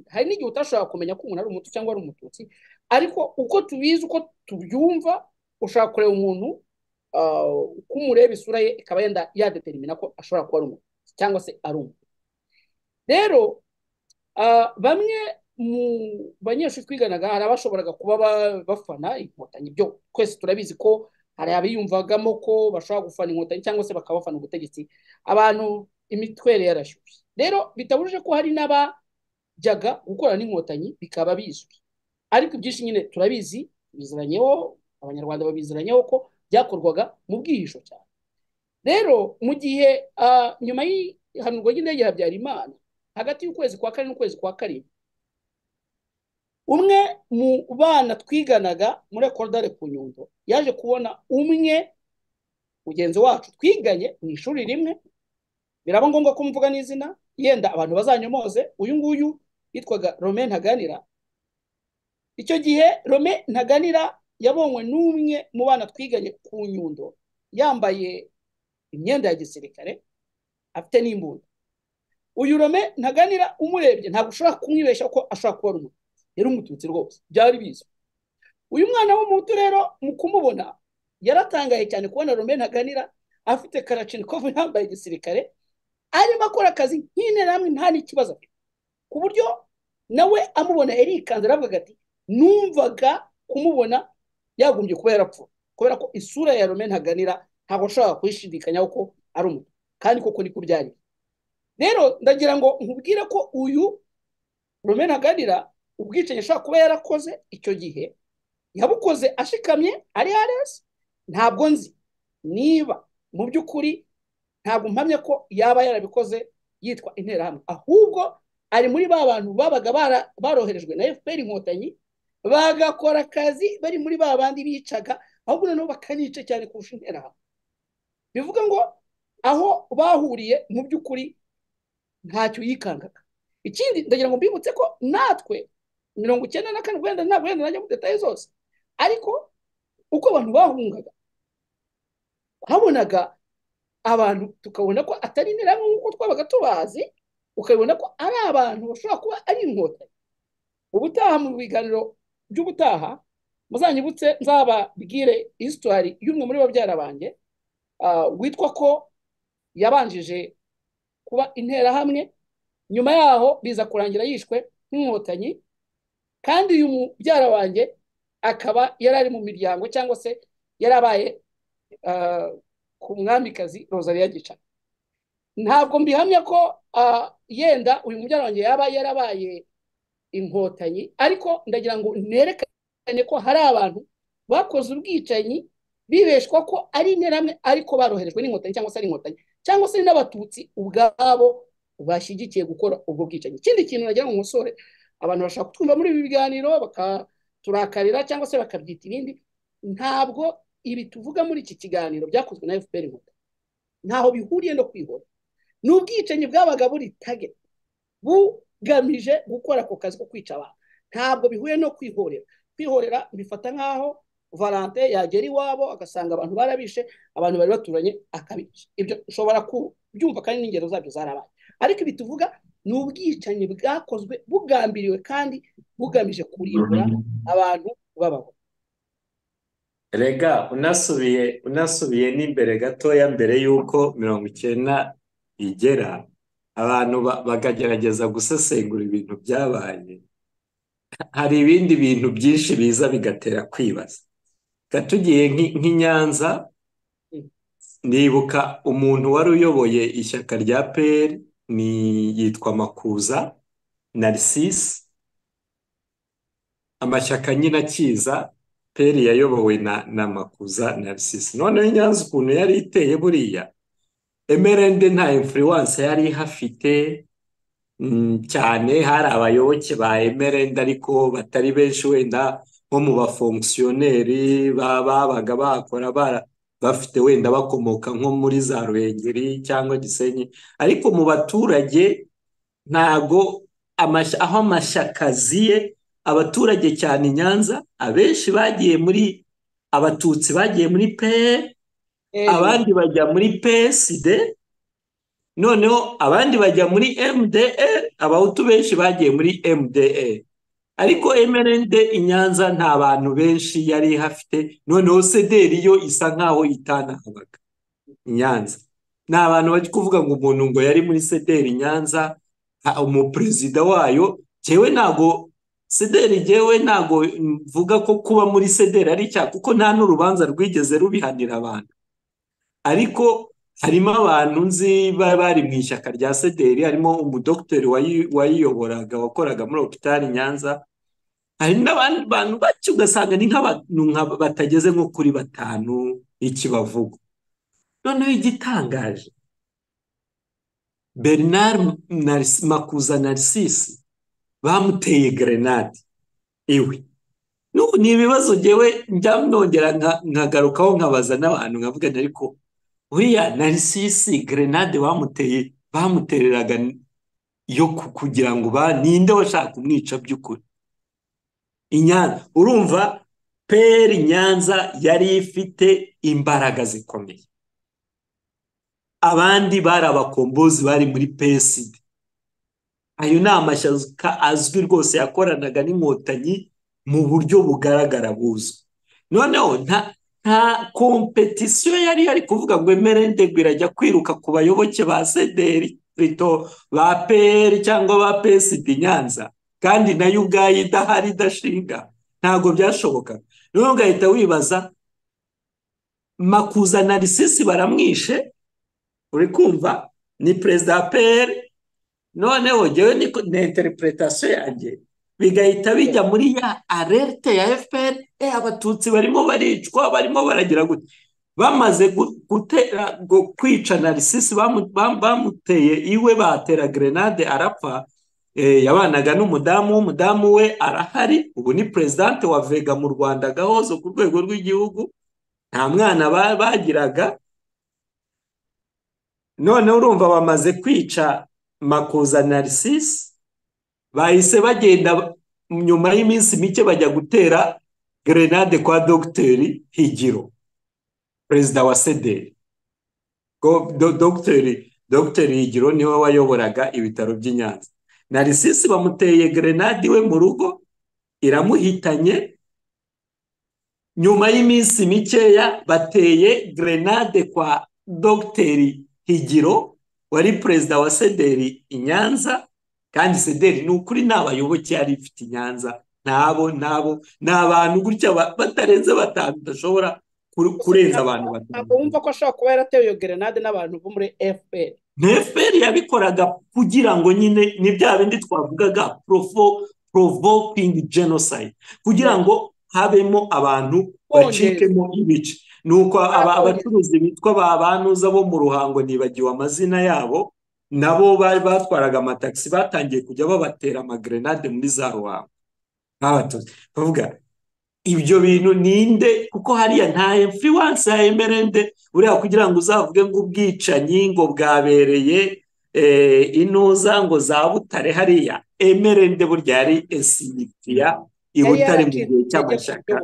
hari n'igihe utashobora kumenya ko umuntu ari umuhutu cyangwa ari umututsi, ariko uko tubizi, uko tubyumva, ushobora kureba umuntu uko umureba isura ye ikaba yenda yadetermina ko ashobora kuba ari umututsi cyangwa se ari umuhutu. Rero bamwe mu banyeshuri twiganaga hari abashoboraga kuba bafana inkotanyi, byo twese turabizi ko hari abiyumvagamo ko bashobora gufana inkotanyi cyangwa se bakaba bafana ubutegetsi, abantu imitwere yarashyushye. Rero bitabujije ko hari n'abajyaga gukora n'inkotanyi bikaba bizwi, ariko ibyinshi nyine turabizi, biziranyeho, abanyarwanda babiziranyeho ko byakorwaga mu bwihisho cyane. Rero mu gihe nyuma y'ihanurwa ry'indege ya Habyarimana, hagati y'ukwezi kwa kane n'ukwezi kwa karindwi, umwe mu bana twiganaga muri Ecole d'Art ku Nyundo yaje kubona umwe mugenzi wacu twiganye mu ishuri rimwe, biraba ngombwa ko mvuga n'izina yenda abantu bazanyomoze, uyu nguyu yitwaga Romain Ntaganira. Icyo gihe Romain Ntaganira yabonywe n'umwe mu bana twiganye ku Nyundo yambaye imyenda ya gisirikare afite n'imbunda. Uyu Romain Ntaganira umurebye ntabwo ushobora kumwibeshya ko ashobora kuba ari Umututsi, yari Umututsi rwose, byari bizwi. Uyu mwana w'Umuhutu rero mu kumubona yaratangaye cyane kubona Romain Ntaganira afite Kalachnikov yambaye igisirikare arimo akora akazi nk'interahamwe nta n'ikibazo afite, ku buryo nawe amubona yarikanze aravuga ati numvaga kumubona yagombye kuba yarapfuye, kubera ko isura ya Romain Ntaganira ntabwo nshobora kuyishidikanyaho ko ari Umuhutu, kandi koko niko byari. Rero ndagira ngo nkubwire ko uyu Romain Ntaganira ubwicanyi ashobora kuba yarakoze icyo gihe yabukoze ashikamye ari RS. Ntabwo nzi niba mu by'ukuri, ntabwo mpamya ko yaba yarabikoze yitwa interahamwe, ahubwo ari muri ba bantu babaga baroherejwe na FPR Inkotanyi bagakora akazi bari muri ba bandi bicaga, ahubwo noneho bakanica cyane kurusha interahamwe. Bivuga ngo aho bahuriye mu by'ukuri ntacyo yikangaga. Ikindi ndagira ngo mbibutse ko natwe 94 wenda ntabwo wenda najya mu details zose, ariko uko abantu bahungaga twabonaga abantu tukabona ko atari interahamwe nk'uko twabaga tubazi, ukabona ko ari abantu bashobora kuba ari inkotanyi. Ubutaha mu biganiro by'ubutaha muzanyibutse nzababwire histoire y'umwe muri babyara banjye witwa ko yabanjije kuba interahamwe, nyuma yaho biza kurangira yishwe n'inkotanyi, kandi uyu mubyara wanjye akaba yari ari mu miryango cyangwa se yarabaye ku mwamikazi Rosalie Gicana. Ntabwo mbihamya ko yenda uyu mubyara wanjye yaba yarabaye inkotanyi, ariko ndagira ngo nerekane ko hari abantu bakoze ubwicanyi bibeshwa ko ari interahamwe ariko baroherejwe n'inkotanyi cyangwa se ari inkotanyi cyangwa se n'abatutsi ubwabo bashyigikiye gukora ubwo bwicanyi. Ikindi kintu nagira ngo nkosore, abantu bashaka kutwumva muri ibi biganiro bakaturakarira cyangwa se bakabyita ibindi, ntabwo ibi tuvuga muri iki kiganiro byakozwe na FPR Inkotanyi, ntaho bihuriye no kwihora. Ni ubwicanyi bwabaga buri target bugamije gukora ako kazi ko kwica abantu, ntabwo bihuye no kwihorera. Kwihorera bifata nk'aho Valentin yagera iwabo agasanga abantu barabishe, abantu bari baturanye akabica. Ibyo ushobora kubyumva kandi n'ingero zabyo zarabaye, ariko ibi tuvuga ni ubwicanyi bwakozwe bugambiriwe kandi bugamije kurimbura abantu babaho. Rega unasubiye n'imbere gatoya mbere y'uko 90 igera, abantu bakagerageza gusesengura ibintu byabaye, hari ibindi bintu byinshi biza bigatera kwibaza. Tugiye nk'i Nyanza, nibuka umuntu wari uyoboye ishyaka rya PR ni yitwa Makuza Narcisse, amashyaka nyine akiza PR yayobowe na Makuza Narcisse. Noneho i Nyanza ukuntu yari iteye buriya, MRND nta influence yari ihafite cyane, hari abayoboke ba MRND ariko batari benshi, wenda nko mu bafonctionnaire babaga bakora bafite wenda bakomoka nko muri za Ruhengeri cyangwa Gisenyi, ariko mu baturage ntago aho amashyaka aziye abaturage cyane i Nyanza, abenshi bagiye muri abatutsi bagiye muri PR, abandi bajya muri PSD, noneho abandi bajya muri MDR, abahutu benshi bagiye muri MDR. Ariko MRND i Nyanza nta bantu benshi yari ihafite, noneho CDR yo isa nkaho itanahabaga i Nyanza. Nta bantu bari kuvuga ngo umuntu ngo yari muri CDR i Nyanza, umuperezida wayo, jewe ntago CDR, jewe ntago mvuga ko kuba muri CDR ari icyaha, kuko nta n'urubanza rwigeze rubihanira abantu. Ariko harimo abantu nzi bari mu ishyaka rya CDR, harimo umudokiteri wayiyoboraga wakoraga muri hopitali Nyanza, hari n'abandi bantu bake ugasanga ni nk'abantu batageze nko kuri 5 iki bavuga. Noneho igitangaje Bernard Makuza Narcisse bamuteye grenade iwe. Ni ibibazo ngewe njya nongera nkagarukaho nkabaza n'abantu nkavuga ariko uriya Narcisse grenade bamuteye bamutereraga yo kugira ngo ninde washaka kumwica by'ukuri. Inyanza urumva PR Nyanza yari ifite imbaraga zikomeye, abandi bari abakombozi bari muri PSD. Ayo ni amashyaka azwi rwose yakoranaga n'inkotanyi mu buryo bugaragara buzwi. Noneho nta compétition yari yari kuvuga ngo MRND irajya kwiruka ku bayoboke ba CDR plutôt ba PR cyangwa ba PSD Nyanza, kandi nayo ubwayo idahari idashinga, ntabwo byashoboka. Noneho ugahita wibaza Makuza Narcisse baramwishe, uri kumva ni perezida wa PR. Noneho ngewe ni interprétation yanjye, bigahita bijya muri ya alerte ya FPR, abatutsi barimo baricwa, barimo baragira gute. Bamaze gutera kwica Narcisse, bamuteye iwe batera grenade arapfa. Yabanaga n'umudamu w'umudamu we arahari, ubu ni présidente wa Vega mu Rwanda gahozo ku rwego rw'igihugu, nta mwana bagiraga. None urumva bamaze kwica Makuza Narcisse, bahise bagenda nyuma y'iminsi mike bajya gutera grenade kwa Dogiteri Higiro, perezida wa CDR. Dogiteri Higiro niwe wayoboraga ibitaro by'i Nyanza. Narcisse bamuteye grenade iwe mu rugo iramuhitanye. Nyuma y'iminsi mikeya bateye grenade kwa Dogiteri Higiro wari perezida wa CDR i Nyanza. Kandi CDR ni ukuri nta bayoboke yari ifite i Nyanza, ntabo ni abantu gutya batarenze batanu, udashobora kurenza abantu batanu. Ntabwo wumva ko ashobora kuba yaratewe iyo grenade n'abantu bo muri FPR? FPR yabikoraga kugira ngo nyine ni bya bindi twavugaga provoking genocide, kugira ngo habemo abantu bacikemo ibice. Nuko abacuruzi bitwa ba banuza bo mu Ruhango, nibagiwe amazina yabo, nabo bari batwaraga amatagisi, batangiye kujya babatera amagrenade muri za Ruhango nk'abatutsi. Bavuga ibyo bintu ninde, kuko hariya nta influence ya MRND uriya kugira ngo uzavuge ngo ubwicanyi ngo bwabereye inuza ngo za Butare, hariya MRND burya yari insignifiant i Butare mu gihe cy'amashyaka,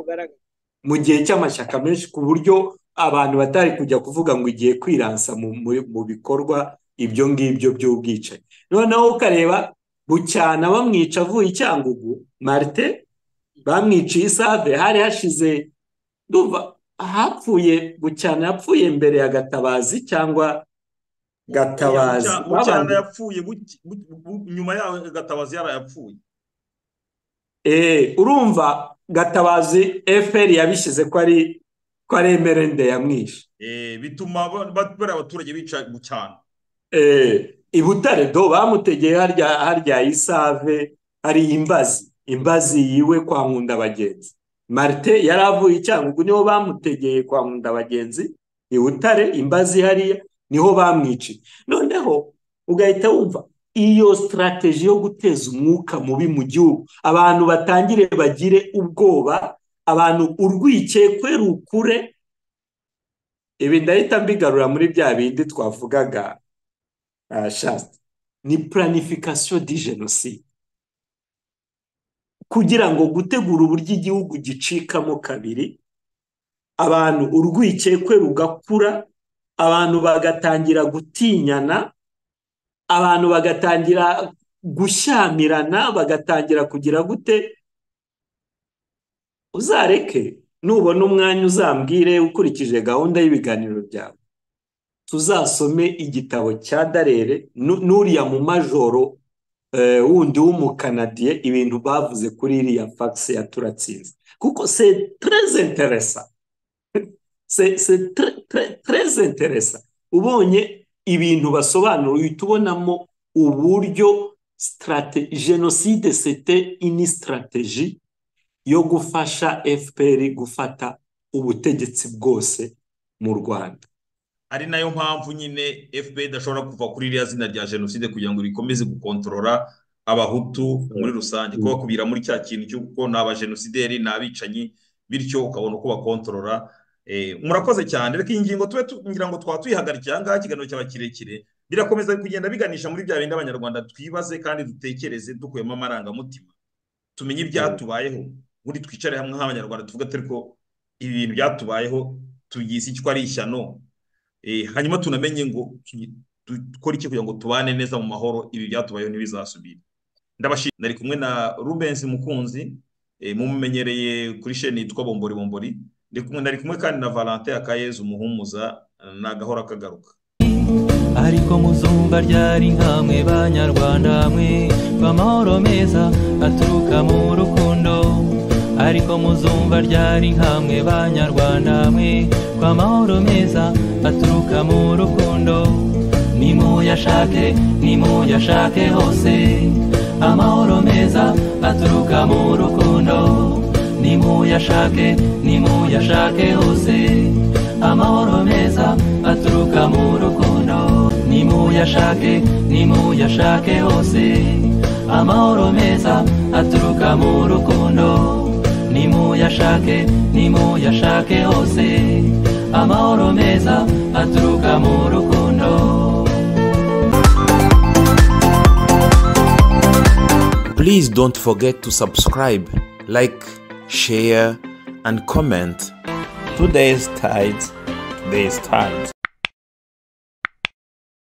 mu gihe cy'amashyaka menshi, ku buryo abantu batari kujya kuvuga ngo igiye kwiransa mu bikorwa ibyo ngibyo by'ubwicanyi. Noneho ukareba Bucyana bamwica avuye i Cyangugu, Martin bamwiciye Isave, hari hashize ndumva hapfuye Bucyana yapfuye mbere ya Gatabazi cyangwa Gatabazi. Bucyana yapfuye nyuma yaho Gatabazi yarayapfuye. Urumva Gatabazi FPR yabishyize ko ari MRND yamwishe. Bituma bari abaturage bica Bucyana. I Butare do bamutegeye harya Isave, hari imbazi yiwe kwa Nkundabagenzi. Martin yari avuye i Cyangugu niho bamutegeye kwa Nkundabagenzi i Butare, imbazi hariya niho bamwiciye. Noneho ugahita wumva iyo stratégie yo guteza umwuka mubi mu gihugu, abantu batangire bagire ubwoba, abantu urwikekwe rukure. Ibi ndahita mbigarura muri bya bindi twavugaga Shasta, ni planification du génocide, kugira ngo gutegura uburyo igihugu gicikamo kabiri, abantu urwikekwe rugakura, abantu bagatangira gutinyana, abantu bagatangira gushyamirana, bagatangira kugira gute. Uzareke nubona umwanya uzambwire ukurikije gahunda y'ibiganiro byawe, tuzasome igitabo cya Darere n'uriya mu majoro wundi w'umukanadiye, ibintu bavuze kuri iriya fax ya Turatsinze, kuko c'est très intéressant, c'est très très intéressant. Ubonye ibintu basobanura uhita ubonamo uburyo génocide c'était une stratégie yo gufasha FPR gufata ubutegetsi bwose mu Rwanda. Ari nayo mpamvu nyine FPR idashobora kuva kuri iriya zina rya jenoside kugira ngo rikomeze gukontorora abahutu muri rusange, kubakubira muri cya kintu cy'uko ni abajenosideri, ni abicanyi, bityo ukabona uko bakontorora. Murakoze cyane. Reka iyi ngingo tube ngira ngo twaba tuyihagarikiye aha ngaha, ikiganiro cyaba kirekire, birakomeza kugenda biganisha muri bya bindi abanyarwanda twibaze kandi dutekereze dukuyemo amarangamutima, tumenye ibyatubayeho, ubundi twicare hamwe nk'abanyarwanda tuvuge ati ariko ibi bintu byatubayeho tubyise icyo ari ishyano, hanyuma tunamenye ngo dukore iki kugira ngo tubane neza mu mahoro, ibi byatubayeho ntibizasubire. Ndabashimira. Nari kumwe na Rubens Mukunzi, mumumenyereye kuri sheni yitwa Bombori Bombori. Nari kumwe kandi na Valentin Akayezu Umuhumuza, nagahora kagaruka. Ariko muzumva ryari nkamwe banyarwanda mwe, amahoro meza aturuka mu rukundo. Ariko muzumva ryari nkamwe banyarwanda mwe, amahoro meza aturuka mu rukundo. Nimuyashake, nimuyashake hose, amahoro meza aturuka mu rukundo. Nimuyashake, nimuyashake hose, amahoro meza aturuka mu rukundo. Nimuyashake, nimuyashake hose, amahoro meza aturuka mu rukundo. Nimuyashake, nimuyashake hose, amahoro meza aturuka mu rukundo. Please don't forget to subscribe, like, share, and comment. Today's Tides, today's Tides.